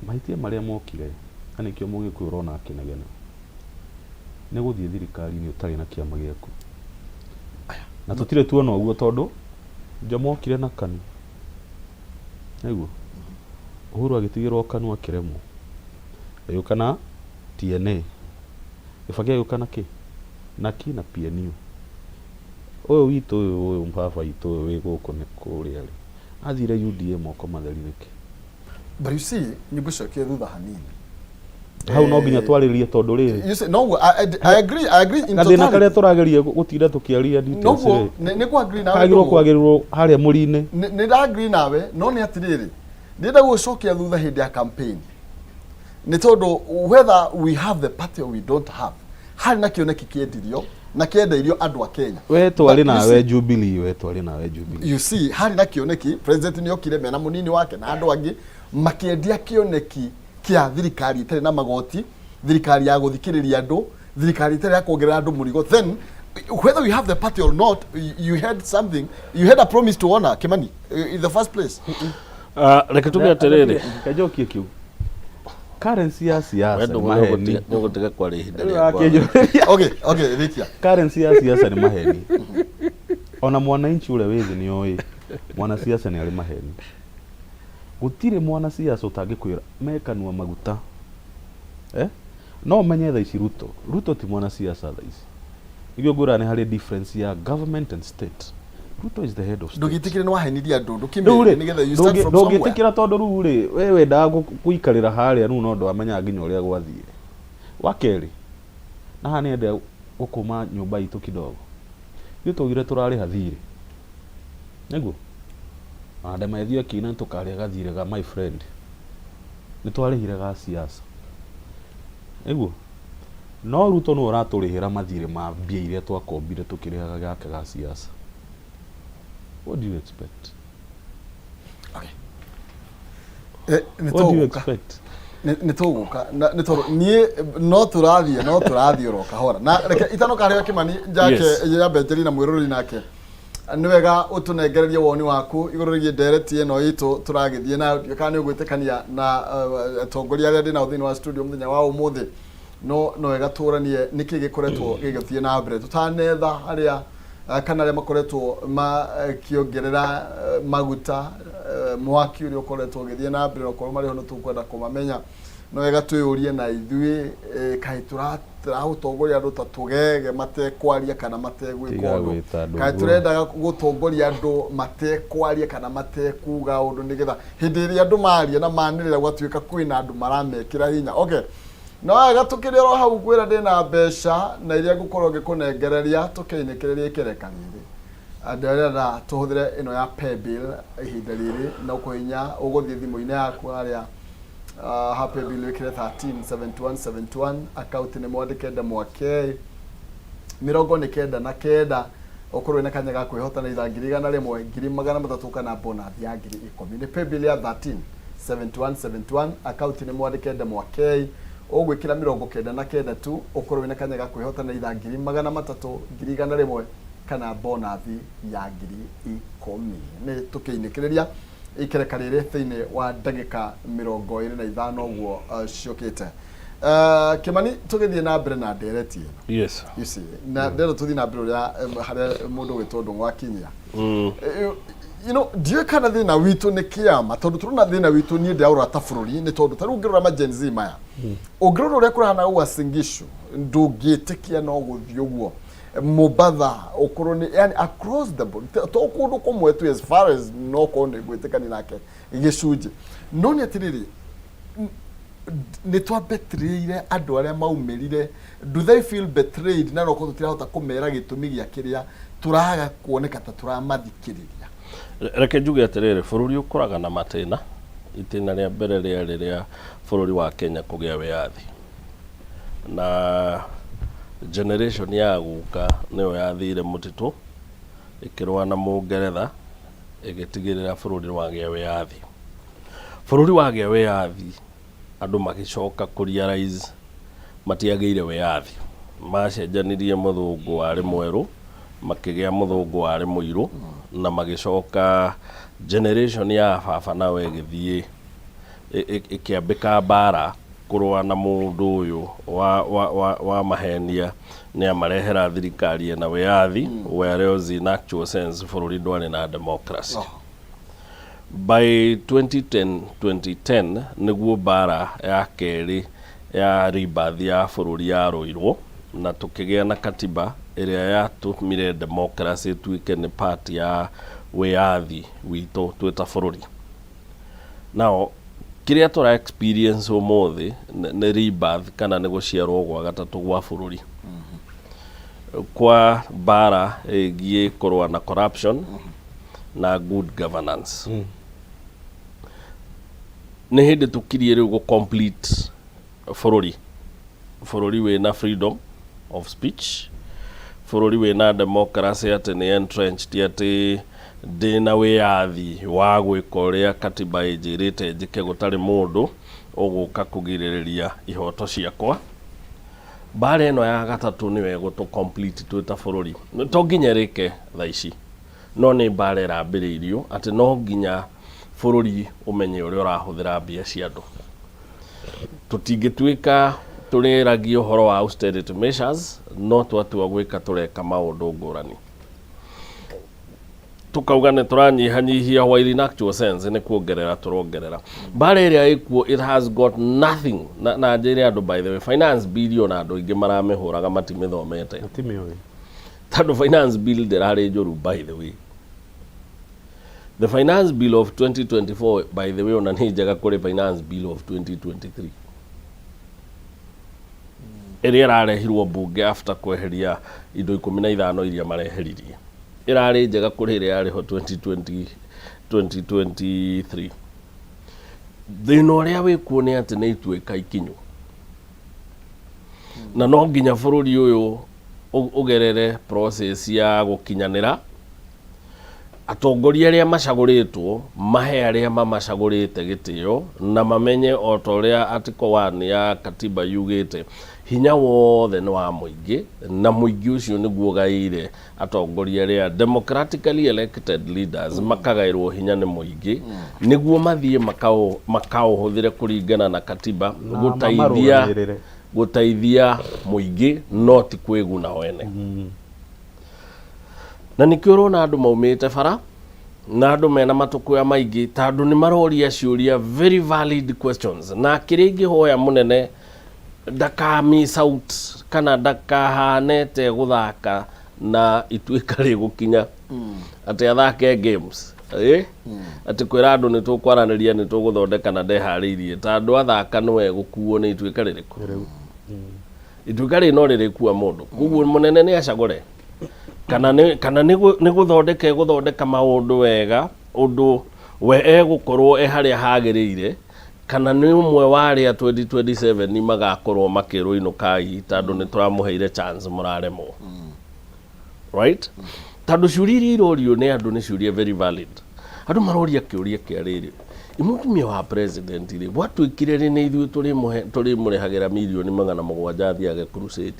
S3: Mahĩtia marĩa mokire, na nĩkĩo Mũgĩkũyũ ũrona akĩnegena, nĩ gũthiĩ thirikari-inĩ ũtarĩ na kĩama gĩaku. Na tũtirĩ tuona ũguo, tondũ Jomo okire na KANU. Nĩguo? Uhuru agĩtigĩrwo KANU akĩremwo. Agĩũka na TNA. Kĩbakĩ agĩũka na kĩ? Na ki na PNU. Ũyũ witũ ũyũ baba witũ ũyũ wĩ gũkũ nĩ kũrĩa rĩ, athire UDA moko matheri nĩkĩ?
S2: But you see, nĩngũcokia thutha hanini.
S3: Hau no nginya twarĩrĩrie, tondũ rĩrĩ,
S2: You see, no, I agree in
S3: gathĩna karĩa
S2: totality.
S3: tũrageria gũtinda tũkĩaria details
S2: Noguo,
S3: rĩ,
S2: nĩ kũ agree nawe.
S3: kagĩrĩirwo
S2: Ndũgũ.
S3: kwagĩrĩrwo harĩa mũri-inĩ.
S2: Nĩ nda agree nawe, no nĩ atĩrĩrĩ, ndĩrenda gũcokia thutha hĩndĩ ya campaign, nĩ tondũ whether we have the party or we don't have, harĩ na kĩoneki kĩendirio na kĩendeirio andũ a Kenya.
S3: We twarĩ
S2: But you
S3: nawe
S2: see-
S3: Jubilee, we twarĩ nawe Jubilee.
S2: You see, harĩ na kĩoneki, president nĩ okire mena mũnini wake na andũ angĩ, makĩendia kĩoneki kĩa thirikari ĩtarĩ na magoti, thirikari ya gũthikĩrĩria andũ, thirikari ĩtarĩ ya kuongerera andũ mũrigo. Then whether we have the party or not, you had something, you had a promise to honor, Kimani, in the first place.
S4: Reke tuge atĩrĩrĩ.
S3: Kanjokie kiu currency ya
S4: We
S3: siasa nĩ
S4: nĩ
S3: maheni.
S4: ũgũtiga kwaria ihinda
S3: Rĩu
S4: rĩakwa.
S3: akĩnjũrĩria.
S2: Okay, Rikia.
S3: Currency ya siasa nĩ maheni. Ona mwananchi ũrĩa wĩ thĩ nĩ oĩ mwanasiasa nĩ arĩ maheni. Gũtirĩ mwanasiasa ũtangĩkwĩra mekanua maguta, eh? No ũmenye thaa ici Ruto ti mwanasiasa thaa ici. Nĩkĩo ngwĩraga nĩ harĩ difference ya government and state. Ruto is the head of state.
S2: Ndũgĩtĩkĩre nĩ wahenirie andũ
S3: Rĩu
S2: ndũkĩmere
S3: rĩ,
S2: nĩgetha you start from somewhere.
S3: Ndũngĩtĩkĩra tondũ rĩu rĩ, we wendaga gũikarĩra harĩa rĩu no ndwamenyaga nginya ũrĩa gwathire. Wa kerĩ, na haha nĩenda gũkũma nyũmba itũ kidogo. Ithuĩ twaugire tũrarĩha thirĩ. Nĩguo? Ona Ndemaithio akiina nĩtũkarĩha gathirĩ ga my friend. Nĩtwarĩhire ga siasa. Nĩguo? No Ruto nĩwe ũratũrĩhĩra mathirĩ ma mbia iria twakombire tũkĩrĩhaga gake ga siasa. What do you expect?
S2: Okay. Nĩ
S3: What do you
S2: tũgũka.
S3: expect?
S2: Nĩ tũgũka nĩ tondũ niĩ no tũrathiĩ oro kahora na reke itanoka harĩa Kĩmani njake.
S4: Yes.
S2: Nyambe njarie na mwĩroreri nake. Nĩ wega ũtũnengererie woni waku igũrũ rĩgiĩ ndereti ĩno itũ tũragĩthiĩ nayo. Ndiũĩ kana nĩ ũgwĩtĩkania na atongoria arĩa ndĩ nao thĩinĩ wa studio mũthenya wa ũmũthĩ, no wega tũranie nĩkĩ gĩkoretwo gĩgĩthiĩ na mbere tũtanetha harĩa kana arĩa makoretwo makĩongerera maguta mwaki ũrĩa ũkoretwo ũgĩthiĩ na mbere. Okorwo marĩ ho nĩ tũkwenda kũmamenya. No wega twĩyũrie na ithuĩ, kaĩ tũragũtongoria andũ ta tũgege matekwaria kana mategwĩka
S3: Tiga
S2: ũndũ?
S3: gwĩta andũ
S2: Kaĩ
S3: ũguo.
S2: tũrendaga gũtongoria andũ matekwaria kana matekuga ũndũ, nĩgetha hĩndĩ ĩrĩa andũ maria na manĩrĩra gwatuĩka kwĩna andũ maramekĩra hinya? Okay, no wega tũkĩrĩ oro hau ngwĩra ndĩna mbeca na iria ngũkorwo ngĩkũnengereria tũkĩinĩkĩrĩria ikereka rĩrĩ. Ndĩrenda tũhũthĩre ĩno ya paybill ihinda rĩrĩ na ũkũhinya ũgũthiĩ thimũ-inĩ yaku harĩa ha paybill, wĩkĩre 13 71 71, account nĩ mwandĩke ndemwa K 99, ũkorwo wĩna kanya ga kwĩhotana itha 100,000, 300,000 kana bonus ya 10,000. Nĩ paybill ya 13 71 71, account nĩ mwandĩke ndemwa K, ũgwĩkĩra 99 tu, ũkorwo wĩna kanya ga kwĩhotana itha 300,000, 100,000 kana bonus ya 10,000. Nĩ tũkĩinĩkĩrĩria ikereka rĩrĩ thĩinĩ wa ndagĩka 25 ũguo ciũkĩte. Kĩmani, tũgĩthiĩ na mbere na ndereti ĩno. You see, na ndĩrenda tũthiĩ na mbere ũrĩa harĩa mũndũ ũgwĩtwo Ndũng'ũ akinyia. Ndiũĩ kana thĩna witũ nĩ kĩama, tondũ tũrona thĩna witũ, niĩ ndĩraũrora ta bũrũri, nĩ tondũ ta rĩu ũngĩrora ma Gen Z maya, ũngĩrora ũrĩa kũrahana Uasin Gishu, ndũngĩtĩkia no gũthiĩ ũguo. Mombatha ũkorwo nĩ yani across the board, to kũndũ kũmwe tu, as far as no korwo nĩ ngwĩtĩkania nake gĩcunjĩ, no nĩ atĩrĩrĩ, nĩ twabetrĩire andũ arĩa maumĩrire. Do they feel betrayed? Na nokorwo tũtirahota kũmera gĩtũmi gĩa kĩrĩa tũraga kuoneka ta tũramathikĩrĩria.
S4: Reke njuge atĩrĩrĩ, bũrũri ũkũraga na matĩna. Itĩna rĩa mbere rĩarĩ rĩa bũrũri wa Kenya kũgĩa wĩyathi, na generation ya guka nĩyo yathire mũtitũ ĩkĩrũa na Mũngeretha, ĩgĩtigĩrĩra bũrũri nĩwagĩa wĩyathi. Bũrũri wagĩa wĩyathi, andũ magĩcoka kũ realize matiagĩire wĩyathi. Macenjanirie mũthũngũ warĩ mwerũ, makĩgĩa mũthũngũ warĩ mũirũ, na magĩcoka generation ya baba nawe ĩgĩthiĩ ĩkĩambĩka mbara kũrũa na mũndũ ũyũ wa mahenia nĩ amarehera thirikari ĩna wĩyathi, whereas in actual sense bũrũri ndwarĩ na democracy. By 2010, 2010 nĩguo mbara ya kerĩ ya rebirth ya bũrũri yarũirwo na tũkĩgĩa na katiba ĩrĩa yatũmire democracy ĩtuĩke nĩ part ya wĩyathi witũ twĩ ta bũrũri. Now kĩrĩa tũra experience ũmũthĩ nĩ rebirth kana nĩ gũciarwo gwa gatatũ gwa bũrũri, kwa mbara ĩgiĩ kũrũa na corruption na good governance. Nĩ hĩndĩ tũkirie rĩu gũ complete bũrũri, bũrũri wĩna freedom of speech, bũrũri wĩna democracy, atĩ nĩ entrenched, atĩ ndĩna wĩyathi wa gwĩka ũrĩa katiba ĩnjĩrĩte njĩke gũtarĩ mũndũ ũgũka kũgirĩrĩria ihoto ciakwa. Mbara ĩno ya gatatũ nĩyo ĩgũtũ complete twĩ ta bũrũri. To nginya ĩrĩke thaa ici, no nĩ mbara ĩrambĩrĩirio atĩ no nginya bũrũri ũmenye ũrĩa ũrahũthĩra mbia cia andũ. Tũtingĩtuĩka tũrĩragia ũhoro wa austerity measures, no twatua gwĩka tũreka maũndũ ngũrani, tukauga nĩ tũranyihanyihia, while in actual sense nĩ kuongerera tũrongerera. Mbara ĩrĩa ĩkuo, it has got nothing na njĩre andũ, by the way, finance bill ona andũ aingĩ maramĩhũraga matimĩthomete.
S3: Matimĩũĩ.
S4: Tondũ finance bill ndĩrarĩ njũru, by the way. The finance bill of 2024, by the way, ona nĩ njega kũrĩ finance bill of 2023 ĩrĩa ĩrarehirwo mbunge after kweheria indo 15 iria mareheririe. Ĩrarĩ njega kũrĩ ĩrĩa yarĩ ho 2020, 2023. Thĩna ũrĩa wĩkuo nĩ atĩ nĩ ituĩka ikinyu na no nginya bũrũri ũyũ ũgerere process ya gũkinyanĩra. Atongoria arĩa macagũrĩtwo mahe arĩa mamacagũrĩte gĩtĩo na mamenye o ta ũrĩa Article 1 ya katiba yugĩte, hinya wothe nĩ wa mũingĩ na mũingĩ ũcio nĩguo ũgaĩire atongoria arĩa democratically elected leaders, makagaĩrwo hinya nĩ mũingĩ nĩguo mathiĩ makaũhũthĩre kũringana na katiba
S3: na
S4: gũteithia
S3: mamarũgamĩrĩre.
S4: Gũteithia mũingĩ no ti kwĩguna wene. Na nĩkĩo ũrona andũ maumĩte bara na andũ mena matũkũya maingĩ, tondũ nĩ maroria ciũria, very valid questions. Na kĩrĩa ingĩhoya mũnene, ndaka miss out kana ndakahanete gũthaka na ituĩka rĩgũkinya atĩ athake games, atĩ kwĩra andũ nĩ tũkwaranĩria, nĩ tũgũthondeka na ndeharĩirie, tondũ athaka nĩwe gũkuo nĩ ituĩka rĩrĩkũ. Ituĩka rĩ no rĩrĩkua mũndũ. Koguo mũnene nĩ acagũre kana nĩ gũthondeka egũthondeka maũndũ wega ũndũ we egũkorwo e harĩa hagĩrĩire, kana nĩ ũmwe wa arĩa 2027 magakorwo makĩrwo inũkai tondũ nĩ tũramũheire chance mũraremwo, right? Tondũ ciũria iria irorio nĩ andũ nĩ ciũria very valid. Andũ maroria kĩũria kĩa rĩrĩ, mũtumia wa president rĩ, gwatuĩkire rĩ nĩ ithuĩ tũrĩmũrĩhagĩra mirioni 700 athiage crusade?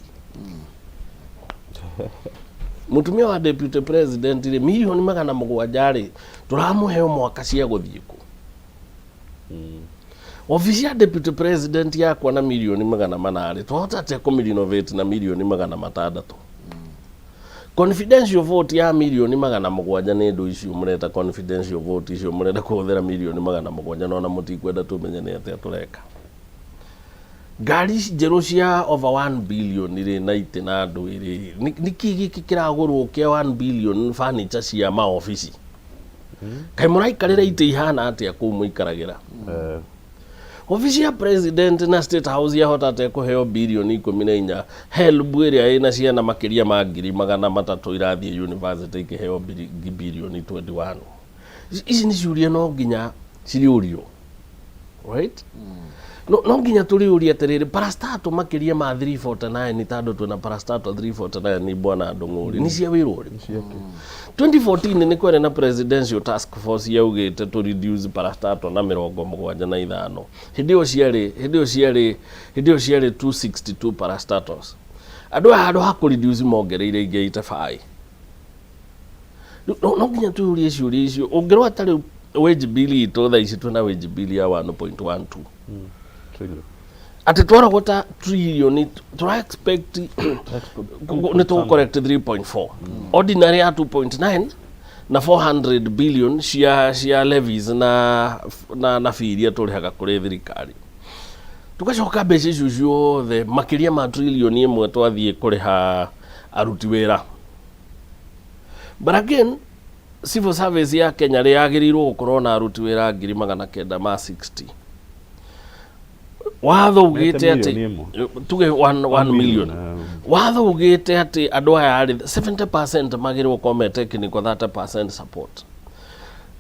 S4: Mũtumia wa deputy president rĩ, mirioni 700 rĩ, tũramũhe o mwaka cia gũthiĩ kũ? Obici ya deputy president yakwa na mirioni 400 rĩ, twahota atĩa kũmĩrenovate na mirioni 600? Confidential vote ya mirioni 700 nĩ ndũ icio mũreta confidential vote icio mũrenda kũhũthĩra mirioni 700, nona mũtikwenda tũmenye nĩ atĩa tũreka. Ngari ici njerũ cia over 1 billion rĩ, na itĩ na andũ rĩ, nĩkĩ gĩkĩ kĩragũrwo kĩa 1 billion? Furniture cia maobici, kaĩ mũraikarĩra itĩ ihana atĩa kũu mũikaragĩra? Obici ya president na State House yahota atĩa kũheo birioni 14? HELB ĩrĩa ĩna ciana makĩria ma 300,000 irathiĩ university ikĩheo birioni 21. Ici nĩ ciũria no nginya cirĩũrio, right? No nginya tũrĩũrie atĩrĩrĩ, parastato makĩria ma 349, tondũ twĩna parastato 349, bwana Ndũng'ũri, nĩ cia wĩra ũrĩkũ? 2014 nĩ kwarĩ na presidential task force yaugĩte to reduce parastato na 75. Hĩndĩ ĩyo ciarĩ 262 parastatos. Andũ aya handũ ha kũ reduce mongereire ingĩ 85. No nginya twĩyũrie ciũria icio. Ũngĩrora ta rĩu wage bill itũ thaa ici, twĩna wage bill ya 1.12
S3: Trillion.
S4: Atĩ twarogota trillion, tũra expect nĩ tũ correct 3.4 ordinary ya 2.9 na 400 billion cia levies na fee iria tũrĩhaga kũrĩ thirikari. Tugacoka mbeca icio ciothe makĩria ma trillion 1 twathiĩ kũrĩha aruti wĩra. But again, civil service ya Kenya rĩ, yagĩrĩirwo gũkorwo na aruti wĩra 960,000. Watho ugĩte atĩ
S3: Mete 1 million.
S4: Tuge 1 million. Watho ugĩte atĩ andũ aya rĩ, 70% magĩrĩirwo gũkorwo me technical, 30% support.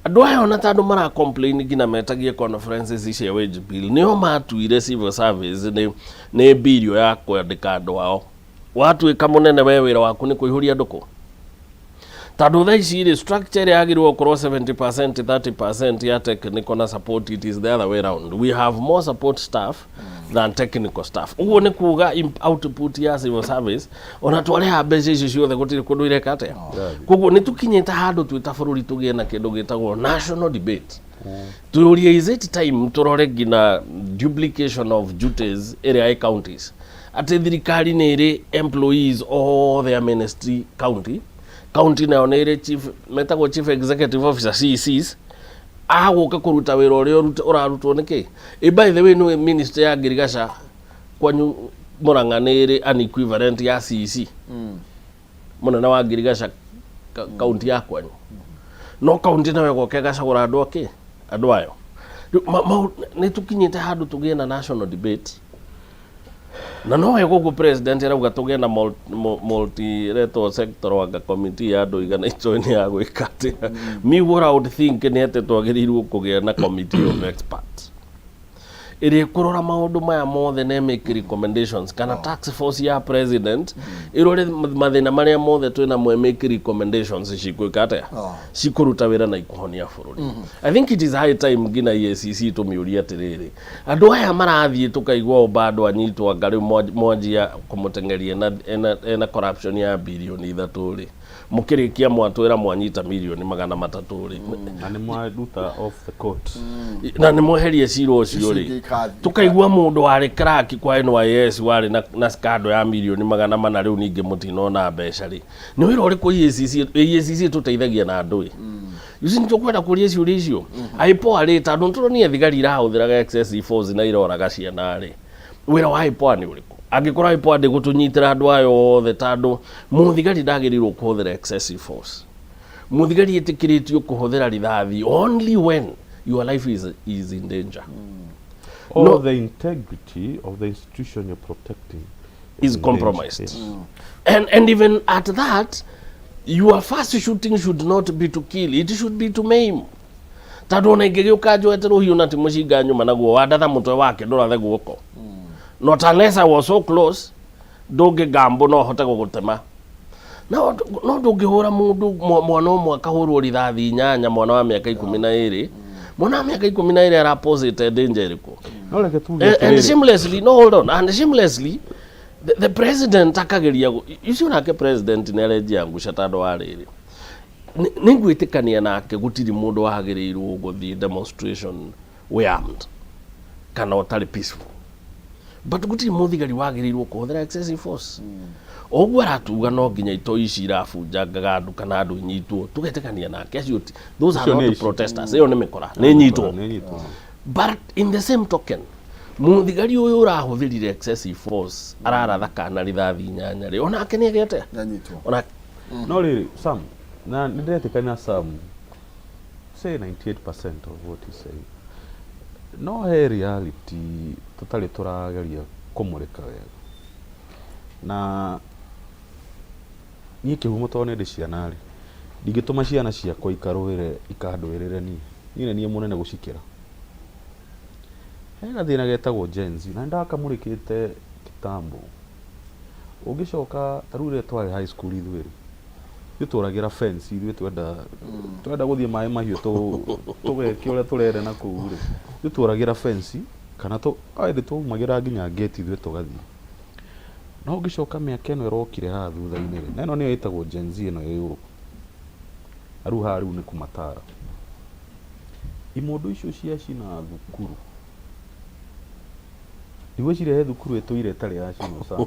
S4: Andũ aya ona tondũ mara complain nginya metagie conferences cia wage bill, nĩo matuire civil service nĩ birio ya kwandĩka andũ ao. Watuĩka mũnene, we wĩra waku nĩ kũihũria andũ kũ? Tondũ thaa ici rĩ, structure ĩrĩa yagĩrĩirwo gũkorwo 70% 30% ya technical na support, it is the other way round. We have more support staff than technical staff. Ũguo nĩ kuga output ya civil service, ona twarĩha mbeca icio ciothe, gũtirĩ kũndũ ireka atĩa. Koguo nĩ tũkinyĩte handũ twĩ ta bũrũri tũgĩe na kĩndũ gĩtagwo national debate, tuyũrie, is it time tũrore nginya duplication of duties ĩrĩa ĩ counties, atĩ thirikari nĩ ĩrĩ employees othe a ministry county, county nayo nĩ ĩrĩ chief, metagwo chief executive officer, CECs, agũka kũruta wĩra ũrĩa ũrarutwo nĩ kĩ? By the way, nĩ ministry ya ngirigaca kwanyu Murang'a nĩ ĩrĩ an equivalent ya CEC, mũnene wa ngirigaca kaunti ya kwanyu? No kaunti nayo ĩgoka ĩgacagũra andũ akĩ andũ ayo. Rĩu nĩ tũkinyĩte handũ tũgĩe na national debate na no wega ũguo president arauga tũgĩe na multi sectoral anga committee ya andũ igana itoĩ nĩ ya gwĩka atĩa. Me, what I would think nĩ atĩ twagĩrĩirwo kũgĩa na committee of experts ĩrĩa ĩkũrora maũndũ maya mothe na ĩmake recommendations, kana task force ya president ĩrore mathĩna marĩa mothe twĩ namo, ĩmake recommendations cigwĩka atĩa, cikũruta wĩra na ikũhonia bũrũri. I think it is high time nginya EACC tũmĩũrie atĩrĩrĩ, andũ aya marathiĩ tũkaigua o bado anyitwo, anga rĩu mwanjia kũmũteng'eria ena corruption ya birioni 3 rĩ, mũkĩrĩkia mwatwĩra mwanyita mirioni 300 rĩ,
S3: na nĩ mwaruta off the court,
S4: na nĩ mweherie cira ũcio
S2: Icio
S4: rĩ,
S2: ingĩ
S4: tũkaigua mũndũ warĩ clerk kwa NYS warĩ na scandal ya mirioni 400, rĩu ningĩ mũtinona mbeca rĩ, nĩ wĩra ũrĩkũ EACC? EACC tũteithagia na andũ ĩ. You see, nĩtũkwenda kũria ciũria icio. IPOA rĩ, tondũ nĩtũronire thigari irahũthĩraga excessive force na iroraga ciana rĩ, wĩra wa IPOA nĩ ũrĩkũ angĩkorwo IPOA ndĩgũtũnyitĩra andũ ayo othe? Tondũ mũthigari ndagĩrĩirwo kũhũthĩra excessive force. Mũthigari ĩtĩkĩrĩtio kũhũthĩra rithathi only when your life is in danger
S3: or
S4: No.
S3: the integrity of the institution you're protecting
S4: is
S3: in danger.
S4: compromised.
S3: Yes.
S4: And even at that, your first shooting should not be to kill, it should be to maim. Tondũ ona ingĩgĩũka njoete rũhiũ na ti mũcinga nyuma naguo wandatha mũtwe wake, ndũrathe guoko. Not unless I was so close, ndũngĩ ngambo no hote gũgũtema. No ndũngĩhũra mũndũ mwana ũmwe akahũrwo rithathi inyanya, mwana wa mĩaka 12. Mwana wa mĩaka 12 araposite danger ĩrĩkũ?
S3: No reke tuge
S4: And
S3: atĩrĩrĩ,
S4: shamelessly, no, hold on, and shamelessly the president akageria icio nake president nĩ arenjia nguca, tondũ wa rĩrĩ, nĩ ngwĩtĩkania nake, gũtirĩ mũndũ wagĩrĩirwo gũthiĩ demonstration wĩ armed kana ũtarĩ peaceful, but gũtirĩ mũthigari wagĩrĩirwo kũhũthĩra excessive force. O ũguo aratuga no nginya itoi ici irabunjangaga andũ kana andũ inyitwo, tũgetĩkania nake, acio those are
S3: Acio nĩ
S4: not
S3: aici.
S4: protesters, ĩyo nĩ mĩkora, nĩ nyitwo.
S3: Nĩ nyitwo.
S4: But in the same token, mũthigari ũyũ ũrahũthĩrire excessive force araratha kana rithathi inyanya rĩ, onake nĩ agĩte
S2: Nĩanyitwo.
S4: ona.
S3: No rĩrĩ, Sam, na nĩ ndĩretĩkania na Sam, say 98% of what he say, no he reality tũtarĩ tũrageria kũmũrĩka wega. Na niĩ kĩhumo, tondũ nĩ ndĩ ciana rĩ, ndingĩtũma ciana ciakwa ikarũĩre ikandũĩrĩre niĩ. Niĩ nĩ niĩ mũnene gũcikĩra. He gathĩna getagwo Gen Z na nĩndakamũrĩkĩte kitambo. Ũngĩcoka ta rĩu rĩrĩa twarĩ high school, ithuĩ rĩ, ithuĩ tũragĩra fence, ithuĩ twenda gũthiĩ maĩ mahiũ, tũgeke ũrĩa tũrenda na kũu rĩ, ithuĩ tũragĩra fence kana hĩndĩ twaumagĩra nginya gate, ithuĩ tũgathiĩ. No ũngĩcoka mĩaka ĩno ĩrokire haha thutha-inĩ rĩ, na ĩno nĩyo ĩtagwo Gen Z ĩno ĩyũrũ na rĩu haha rĩu nĩ kũmatara imondo icio ciacina thukuru. Ndigwĩciria he thukuru ĩtũire ĩtarĩ yacinwo. Sam,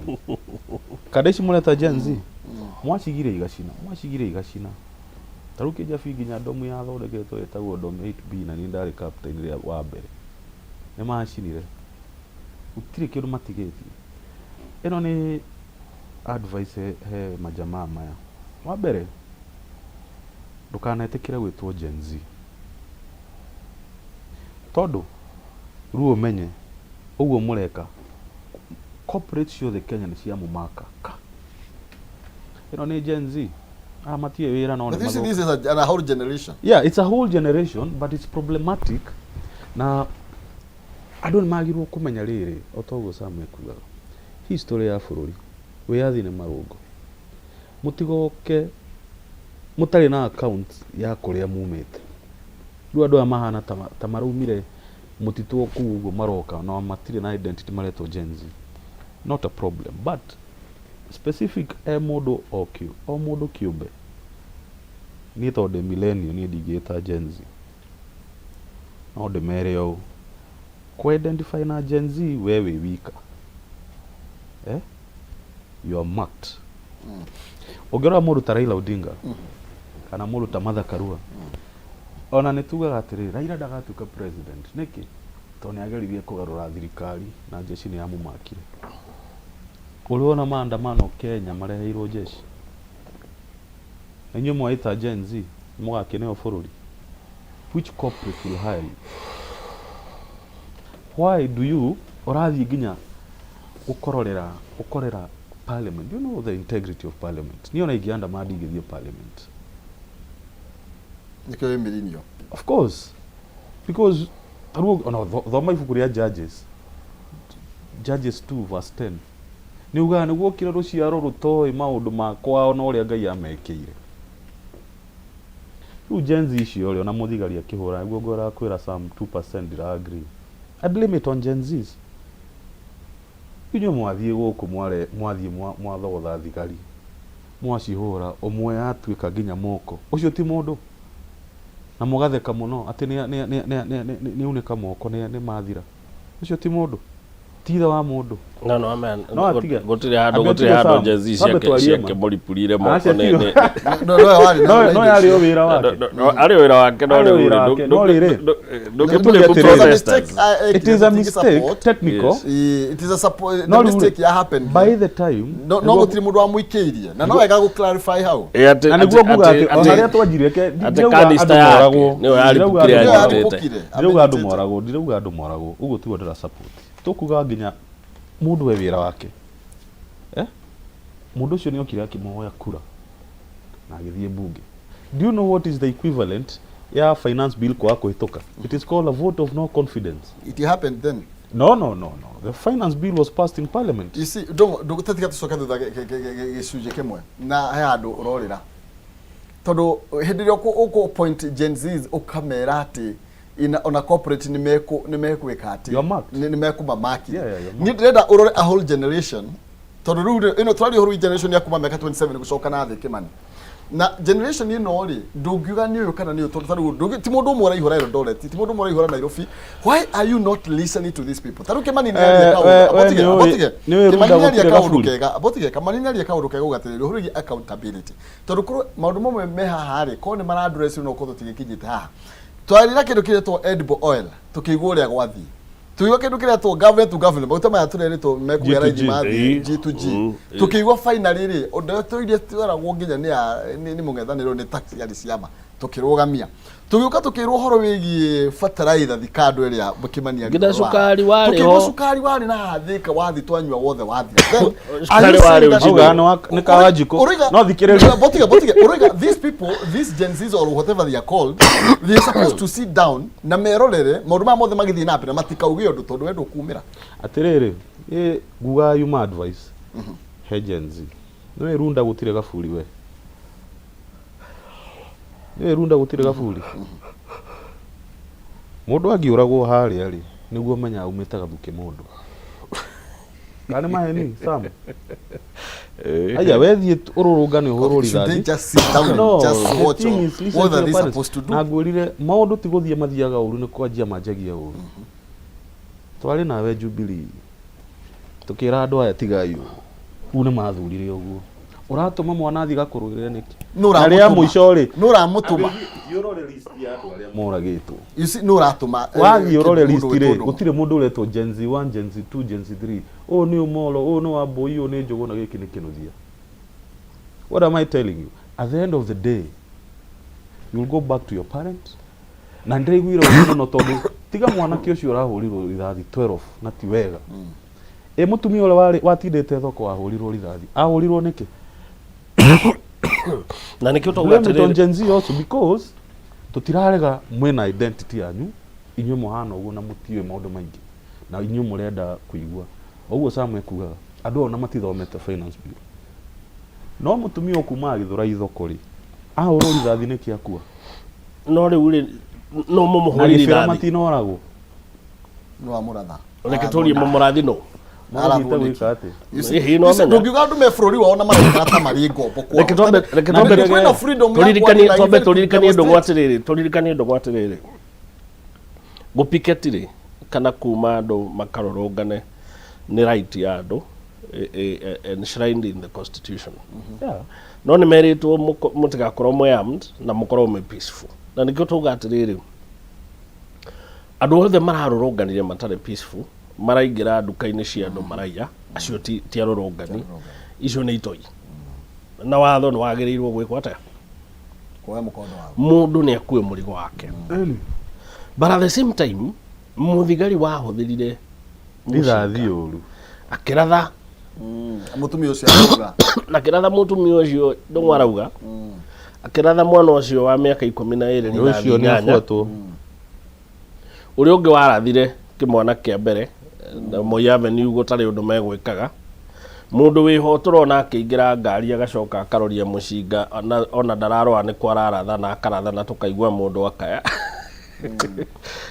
S3: kada ici mũreta Gen Z mwacigire igacina, mwacigire igacina. Ta rĩu Kĩjabi nginya ndomu yathondeketwo ĩtagwo Dom 8B, na niĩ ndarĩ captain rĩa wa mbere, nĩ macinire, gũtirĩ kĩndũ matigĩtie. Ĩno nĩ advice he majamaa maya. Wa mbere, ndũkanetĩkĩre gwĩtwo Gen Z, tondũ rĩu ũmenye ũguo mũreka, corporate ciothe Kenya nĩ ciamũmaka ka ĩno nĩ Gen Z, ah, matirĩ wĩra no
S2: But
S3: nĩ
S2: this,
S3: mathũka.
S2: this is a whole generation.
S3: Yeah, it's a whole generation, but it's problematic. Na andũ nĩ magĩrĩirwo kũmenya rĩrĩ, o ta ũguo Sam ekugaga, history ya bũrũri, wĩyathi nĩ marũngo. Mũtigoke mũtarĩ na account ya kũrĩa mumĩte. Rĩu andũ aya mahana ta maraumire mũtitũ o kũu ũguo maroka na matirĩ na identity, maretwo Gen Z. Not a problem, but specific e mũndũ o mũndũ kĩũmbe, niĩ tondũ ndĩ millennial, niĩ ndingĩĩta Gen Z. No ndĩmere ũũ, kũ identify na Gen Z, we wĩ wika, eh? You are marked. Ũngĩrora mũndũ ta Raila Odinga kana mũndũ ta Martha Karua, ona nĩ tugaga atĩrĩrĩ, Raila ndagatuĩka president. Nĩkĩ? Tondũ nĩ ageririe kũgarũra thirikari na jeshi nĩ yamũmakire. Ũrĩ wona maandamano Kenya mareheirwo jeshi? Na inyuĩ mwaĩta Gen Z. Mũgakĩneo bũrũri? Which corporate will hire you? Why do you ũrathiĩ nginya gũkororera gũkorera parliament? Do you know the integrity of parliament? Niĩ ona ingĩandama ndingĩthiĩ parliament.
S2: Nĩkĩo wĩ mĩrinio.
S3: Of course. Because tarĩu ona thoma ibuku rĩa Judges. Judges 2 verse 10. Nĩ ugaga nĩ guokire rũciaro rũtoĩ maũndũ ma kwao na ũrĩa Ngai amekĩire. Rĩu Gen Z icio rĩ, ona mũthigari akĩhũra nĩguo ngwĩra kwĩra some 2% ndira agree. I blame it on Gen Zs. Inyuĩ mwathiĩ gũkũ mware mwathiĩ mwathogotha thigari mwacihũra ũmwe atuĩka nginya moko. Ũcio ti mũndũ? Na mũgatheka mũno atĩ nĩ aunĩka moko nĩ mathira. Ũcio ti mũndũ? Ti ithe wa mũndũ?
S4: No no amenya
S3: No atige.
S4: gũtirĩ handũ
S3: Ambe
S4: gũtirĩ
S3: atige
S4: handũ
S3: Sam.
S4: Gen Z
S3: Twambe
S4: ciake
S3: twarie ma.
S4: ciake mũripurire moko
S3: Aca
S4: nĩ
S3: tiyo.
S4: nĩ
S2: No, no warĩ na
S3: No
S2: na
S3: no
S2: indo
S3: yarĩ o
S2: icio.
S3: wĩra
S4: no,
S3: wake.
S4: no, no, arĩ wĩra wake no
S3: Arĩ
S4: rĩu
S3: wĩra
S4: rĩ,
S3: wake, no rĩrĩ.
S4: ndũngĩput
S3: Tuge atĩrĩrĩ.
S2: It was a mistake,
S4: protesters
S3: It is a mistake
S2: support.
S3: technical.
S4: Yes.
S2: It is a support,
S3: No
S2: the
S3: rĩu
S2: mistake
S3: rĩ,
S2: ya happened.
S3: by the time
S2: No no
S3: nĩguo
S2: gũtirĩ mũndũ wamũikĩirie. Na no wega gũ clarify hau.
S4: Ĩ, atĩ
S3: na nĩguo
S4: atĩ
S3: nguga
S4: atĩ
S3: atĩ o
S4: atĩ
S3: harĩa twanjirie ke
S4: atĩ
S3: ndirauga andũ
S4: kanista yake
S3: moragwo
S4: nĩyo
S3: ndirauga
S4: yaripũkire
S3: andũ
S2: Nĩyo
S3: moragwo
S4: anyitĩte.
S2: yaripũkire.
S3: ndirauga andũ
S2: Amenyitĩte.
S3: moragwo ndirauga andũ moragwo ũguo tiguo ndĩra support tũkuga nginya mũndũ we wĩra wake eh? Mũndũ ũcio nĩ okire akĩmoya kura na agĩthiĩ mbunge. Do you know what is the equivalent ya finance bill kwaga kũhĩtũka? It is called a vote of no confidence.
S2: It happened then.
S3: No, no, no, no, the finance bill was passed in parliament.
S2: You see, ndũgũtatiga tũcoke thutha gĩcunjĩ kĩmwe na he handũ ũrorĩra tondũ hĩndĩ ĩrĩa ũkũ point Gen Zs ũkamera atĩ ona corporate nĩ mekwĩka atĩ
S3: You are marked.
S2: nĩ mekũmamaki.
S3: Yeah, yeah, you're
S2: Niĩ ndĩrenda ũrore a whole generation tondũ rĩu rĩ, ĩno tũraria ũhoro wa generation ya kuma mĩaka 27 gũcoka na thĩ Kĩmani, na generation ĩno rĩ, ndũngiuga nĩ ũyũ kana nĩ ũyũ tondũ ta rĩu ti mũndũ ũmwe ũraihũra Eldoret, ti mũndũ ũmwe ũraihũra Nairobi. Why are you not listening to these people? Ta rĩu Kĩmani nĩ aria
S3: Eh,
S2: kaũndũ
S3: we
S2: abotige
S3: nĩũĩ
S2: abotige
S3: nĩũĩ
S2: Kĩmani
S3: Runda
S2: nĩ aria
S3: gũtirĩ
S2: kaũndũ
S3: gaburi.
S2: kega, abotige Kĩmani nĩ aria kaũndũ kega uga atĩrĩrĩ ũhoro wĩgiĩ accountability, tondũ korwo maũndũ mamwe me haha rĩ, korwo nĩ mara address no korwo tũtigĩkinyĩte haha. Twarĩ na kĩndũ kĩretwo edible oil, tũkĩigua ũrĩa gwathiĩ, tũigua kĩndũ kĩretwo government to government, maguta maya tũrerĩtwo mekũgĩa raithi
S3: G2G.
S2: mathiĩ
S4: Ĩĩ.
S2: G2G.
S4: Ĩĩ.
S2: Tũkĩigua finally rĩ, ũndũ ũrĩa tũirie tweragwo nginya nĩ nĩ mũng'ethanĩro nĩ tax yarĩ ciama, tũkĩrũgamia, tũgĩũka tũkĩrwo ũhoro wĩgiĩ fertilizer thikando ĩrĩa Kĩmani aria
S4: Nginya
S2: ũhoro wayo.
S4: cukari warĩ
S2: Tũkĩigua
S4: ho.
S2: cukari warĩ na haha Thĩka wathi twanyua wothe wathira. Then, are
S4: Cukari
S2: you
S4: warĩ
S2: saying that-
S4: ũcinwo.
S3: Auga nĩ ka Wanjikũ.
S2: Ũroiga-
S3: No thikĩrĩria.
S2: Botige, botige. Ũroiga these people, these Gen Zs or whatever they are called, they are supposed to sit down na merorere maũndũ maya mothe magĩthiĩ na mbere na matikauge ũndũ tondũ we ndũkumĩra.
S3: Atĩrĩrĩ, ĩ nguga yuma advice he Gen Z. Nĩũĩ Runda gũtirĩ gaburi we? Nĩũĩ Runda gũtirĩ gaburi? Mũndũ angĩũragwo harĩa rĩ, nĩguo menyaga aumĩte gathukĩ mũndũ. Kana nĩ maheni, Sam? Aya, we thiĩ ũrũrũngane ũhũrwo
S2: Should they
S3: rithathi.
S2: just sit down and
S3: No,
S2: just
S3: the
S2: watch
S3: thing
S2: or
S3: is, listen
S2: what
S3: to
S2: are
S3: your
S2: they
S3: parents.
S2: supposed to do?
S3: Na ngwĩrire maũndũ ti gũthiĩ mathiaga ũru, nĩ kwanjia manjagia ũru. Twarĩ nawe Jubilee tũkĩra andũ aya tigai ũũ, rĩu nĩ mathurire ũguo. Ũratũma mwana athiĩ gakũrũĩrĩre nĩkĩ?
S2: Nũ
S3: Na rĩa
S2: ũramũtũma?
S3: mũico rĩ,
S2: Nũ ũramũtũma?
S3: Thiĩ ũrore list ya andũ arĩa moragĩtwo.
S2: You see, nũ ũratũma?
S3: Wathiĩ ũrore
S2: mũndũ
S3: list
S2: wĩtwo
S3: rĩ,
S2: Ndũng'ũ?
S3: gũtirĩ mũndũ ũretwo Gen Z 1, Gen Z 2, Gen Z 3. Ũyũ nĩ Ũmolo, ũyũ nĩ Wambũi, ũyũ nĩ Njũgũna, gĩkĩ nĩ Kĩnuthia. What am I telling you? At the end of the day, you will go back to your parents. Na ndĩraiguire ũru mũno tondũ tiga mwanake ũcio ũrahũrirwo rithathi 12 na ti wega. Ĩ mũtumia ũrĩa warĩ watindĩte thoko wahũrirwo rithathi, ahũrirwo nĩkĩ?
S4: Na nĩkĩo twauga
S3: Blame it on
S4: atĩrĩrĩ
S3: Gen Z also because tũtirarega mwĩna identity yanyu, inyuĩ mũhana ũguo na mũtiũĩ maũndũ maingĩ na inyuĩ mũrenda kũigua ũguo. Sam ekugaga andũ ona matithomete finance bill, no mũtumia ũkumaga Gĩthũrai thoko rĩ, ahũrwo rithathi nĩkĩ akua?
S4: No rĩu rĩ, no
S3: Na
S4: mũmũhũri
S3: gĩbĩra
S4: rithathi.
S3: matinoragwo.
S2: Nũ wamũratha?
S4: Reke tũrie mũmũrathi no
S3: Marathiĩte gwĩka atĩ?
S2: You see,
S4: Hihi no
S2: you see,
S4: menya.
S2: ndũngiuga andũ me bũrũri wao na maraikara ta marĩ ngombo kwao.
S4: Reke twambe reke
S3: Na
S4: twambe
S3: nĩ
S2: Kwĩna freedom ya
S4: tũririkanie
S2: kwaria na
S4: twambe
S2: even to
S4: tũririkanie ndũgũ
S2: demonstrate.
S4: atĩrĩrĩ, tũririkanie ndũgũ atĩrĩrĩ, gũpiketi rĩ kana kuma andũ makarũrũngane nĩ right ya andũ enshrined in the constitution. No nĩ merĩtwo mũtigakorwo mwĩ armed na mũkorwo mwĩ peaceful, na nĩkĩo tauga atĩrĩrĩ, andũ othe mararũrũnganire matarĩ peaceful, maraingĩra nduka-inĩ cia andũ maraiya, acio ti arũrũngani, icio nĩ itoi na watho nĩ wagĩrĩirwo gwĩkwo atĩa?
S2: Kuoya mũkondo waku.
S4: Mũndũ nĩ akue mũrigo wake, but at the same time mũthigari wahũthĩrire
S3: rithathi ũru.
S4: Akĩratha
S2: Mũtumia ũcio arauga.
S4: Na akĩratha mũtumia ũcio ndũng'ũ arauga, akĩratha mwana ũcio wa mĩaka 12 rithathi
S3: ũcio nĩ
S4: 8.
S3: abuatwo.
S4: Ũrĩa ũngĩ warathire kĩmwana kĩa mbere na Moi Avenue gũtarĩ ũndũ megwĩkaga. Mũndũ wĩho tũrona akĩingĩra ngari agacoka akaroria mũcinga ona ndararora nĩ kwararatha na akaratha na tũkaigua mũndũ akaya.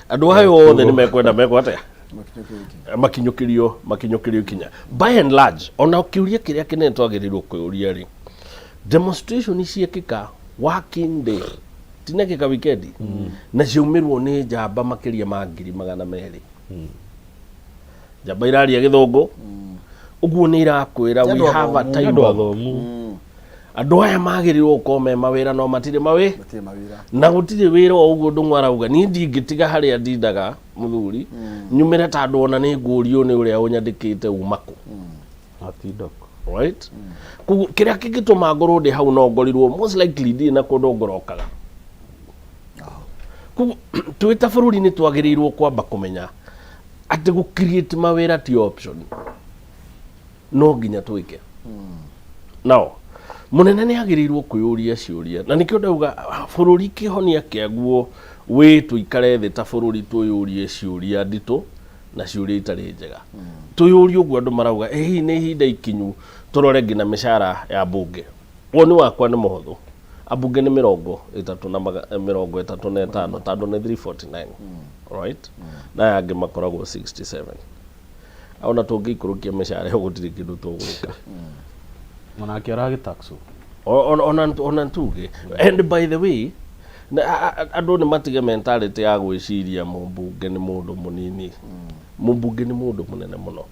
S4: Andũ ayo othe nĩ mekwenda mekwo atĩa? Makinyũkĩrio ikinya. By and large, ona kĩũria kĩrĩa kĩnene twagĩrĩirwo kwĩyũria rĩ, demonstration ciĩkĩka working day, tinekĩka weekend, na ciaumĩrwo nĩ njamba makĩria ma 200,000, njamba iraria gĩthũngũ ũguo nĩ irakwĩra we
S2: Andũ
S4: have a
S2: athomu.
S4: time
S3: Andũ
S4: bomb.
S3: athomu.
S4: Andũ aya magĩrĩirwo gũkorwo me mawĩra no matirĩ mawĩ
S2: Matirĩ mawĩra.
S4: Na gũtirĩ wĩra o ũguo ndũng'ũ arauga niĩ ndingĩtiga harĩa ndindaga mũthuri nyumĩre tondũ ona nĩ ngũrio nĩ ũrĩa ũnyandĩkĩte uma kũ.
S3: Atindako.
S4: Right, koguo kĩrĩa kĩngĩtũma ngorwo ndĩ hau no ngorirwo most likely ndirĩ na kũndũ ngorokaga. Koguo twĩ ta bũrũri nĩ twagĩrĩirwo kwamba kũmenya atĩ gũ create mawĩra ti option, no nginya twĩke. Nao mũnene nĩ agĩrĩirwo kwĩyũria ciũria, na nĩkĩo ndauga bũrũri kĩhonia kĩaguo wĩ tũikare thĩ ta bũrũri twĩyũrie ciũria nditũ na ciũria itarĩ njega. Twĩyũrie ũguo andũ marauga ĩ hihi nĩ ihinda ikinyu tũrore nginya mĩcara ya mbunge. Woni wakwa nĩ mũhũthũ, ambunge nĩ 35 na 35 tondũ nĩ 349, right, na aya angĩ makoragwo 67. Ona tũngĩikũrũkia mĩcara ĩyo gũtirĩ kĩndũ tũgwĩka.
S3: Onake aragĩtaxwo.
S4: Ona tuge, and by the way, andũ nĩ matige mentality ya gwĩciria mũmbunge nĩ mũndũ mũnini. Mũmbunge nĩ mũndũ mũnene mũno.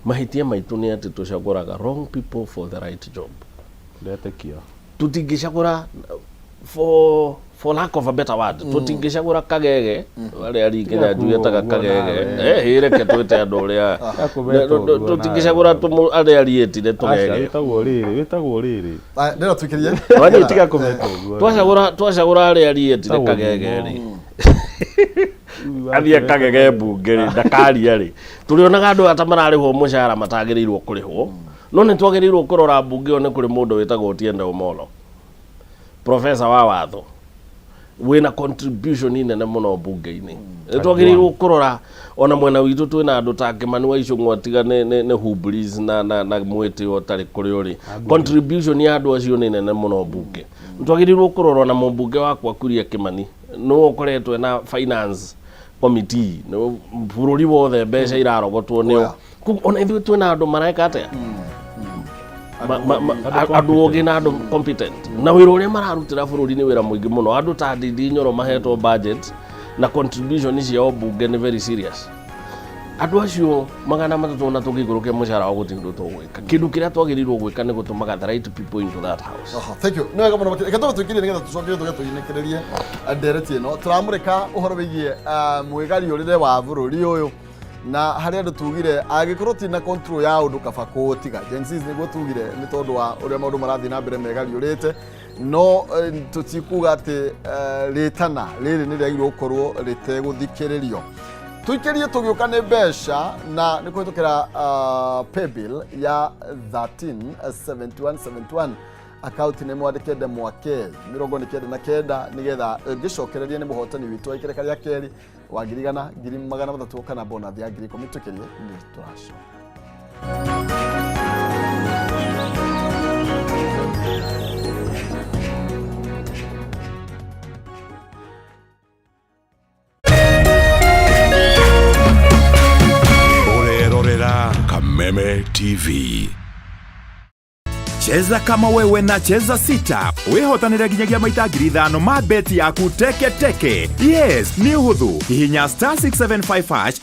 S4: Mahĩtia maitũ nĩ atĩ tũcagũraga wrong people for the right job.
S3: Ndetĩkia.
S4: Tũtingĩcagũra, for lack of a better word, tũtingĩcagũra kagege arĩa ri Kenya etaga
S3: ũguo
S4: kagege.
S3: Nawe.
S4: Eh, reke twĩte andũ ũrĩa
S3: Yakũmeta ũguo
S4: tũtingĩcagũra
S3: nawe.
S4: arĩa riĩtire
S3: Aca,
S4: tũgege.
S3: wĩtagwo rĩrĩ, wĩtagwo rĩrĩ.
S2: Ndĩra tuĩkĩrie.
S4: Wanyita.
S3: Tiga kũmeta ũguo.
S4: Twacagũra arĩa riĩtire
S3: Wĩtagwo
S4: kagege
S3: mumo.
S4: rĩ, athiĩ kagege mbunge rĩ, ndakaria rĩ, tũrĩonaga andũ ata mararĩhwo mũcara matagĩrĩirwo kũrĩhwo. No nĩ twagĩrĩirwo kũrora mbunge ĩyo nĩ kũrĩ mũndũ wĩtagwo Otiende Omolo, professor wa watho wĩna contribution nene mũno mbunge-inĩ. Nĩ twagĩrĩirwo kũrora ona mwena witũ twĩna andũ ta Kĩmani wa Icũng'wa, tiga nĩ hubris na mwĩtĩo ũtarĩ kũrĩa ũrĩ, contribution ya andũ acio nĩ nene mũno mbunge. Nĩ twagĩrĩirwo kũrora ona mũmbunge wakwa Kuria Kĩmani nĩwe ũkoretwo na finance committee bũrũri wothe mbeca irarogotwo nĩo. Koguo ona ithuĩ twĩna andũ mareka atĩa, andũ ogĩ na andũ competent, na wĩra ũrĩa mararutĩra bũrũri nĩ wĩra mũingĩ mũno. Andũ ta Ndindi Nyoro mahetwo budget na contribution ciao mbunge nĩ very serious. Andũ acio 300 na tũngĩikũrũkia mũcara wa gũtirĩ ũndũ tũgwĩka. Kĩndũ kĩrĩa twagĩrĩirwo gwĩka nĩ gũtũmaga the right people into that house.
S2: Aha, thank you. Nĩ wega mũno makĩria. Reke tũgũtuĩkĩrie nĩgetha tũcoke tũge tũinĩkĩrĩrie ndereti ĩno. Tũramũrĩka ũhoro wĩgiĩ mwĩgariũrĩre wa bũrũri ũyũ na harĩa andũ tugire angĩkorwo ti na control ya ũndũ kaba kũũtiga. Gen Zs nĩguo tugire nĩ tondũ wa ũrĩa maũndũ marathiĩ na mbere megariũrĩte, no tũtikuga atĩ rĩtana rĩrĩ nĩ rĩagĩrĩirwo gũkorwo rĩtegũthikĩrĩrio. Tũikĩrie tũgĩũka nĩ mbeca na nĩ kũhĩtũkĩra paybill ya 137171, akaunti nĩ mwandĩke ndemwa K 99, nĩgetha ngĩcokererie nĩ mũhotani witũ wa ikereka rĩa kerĩ wa 100,000, 300,000 kana bonathi ya 10,000. Tũkĩrie nĩ tũracoka.
S5: Ũrerorera Kameme TV.
S6: Cheza kama wewe na Cheza Sita wĩhotanĩre nginyagia maita 5,000 ma beti yaku teke teke. Yes, nĩ ũhũthũ, hihinya star 675 hash.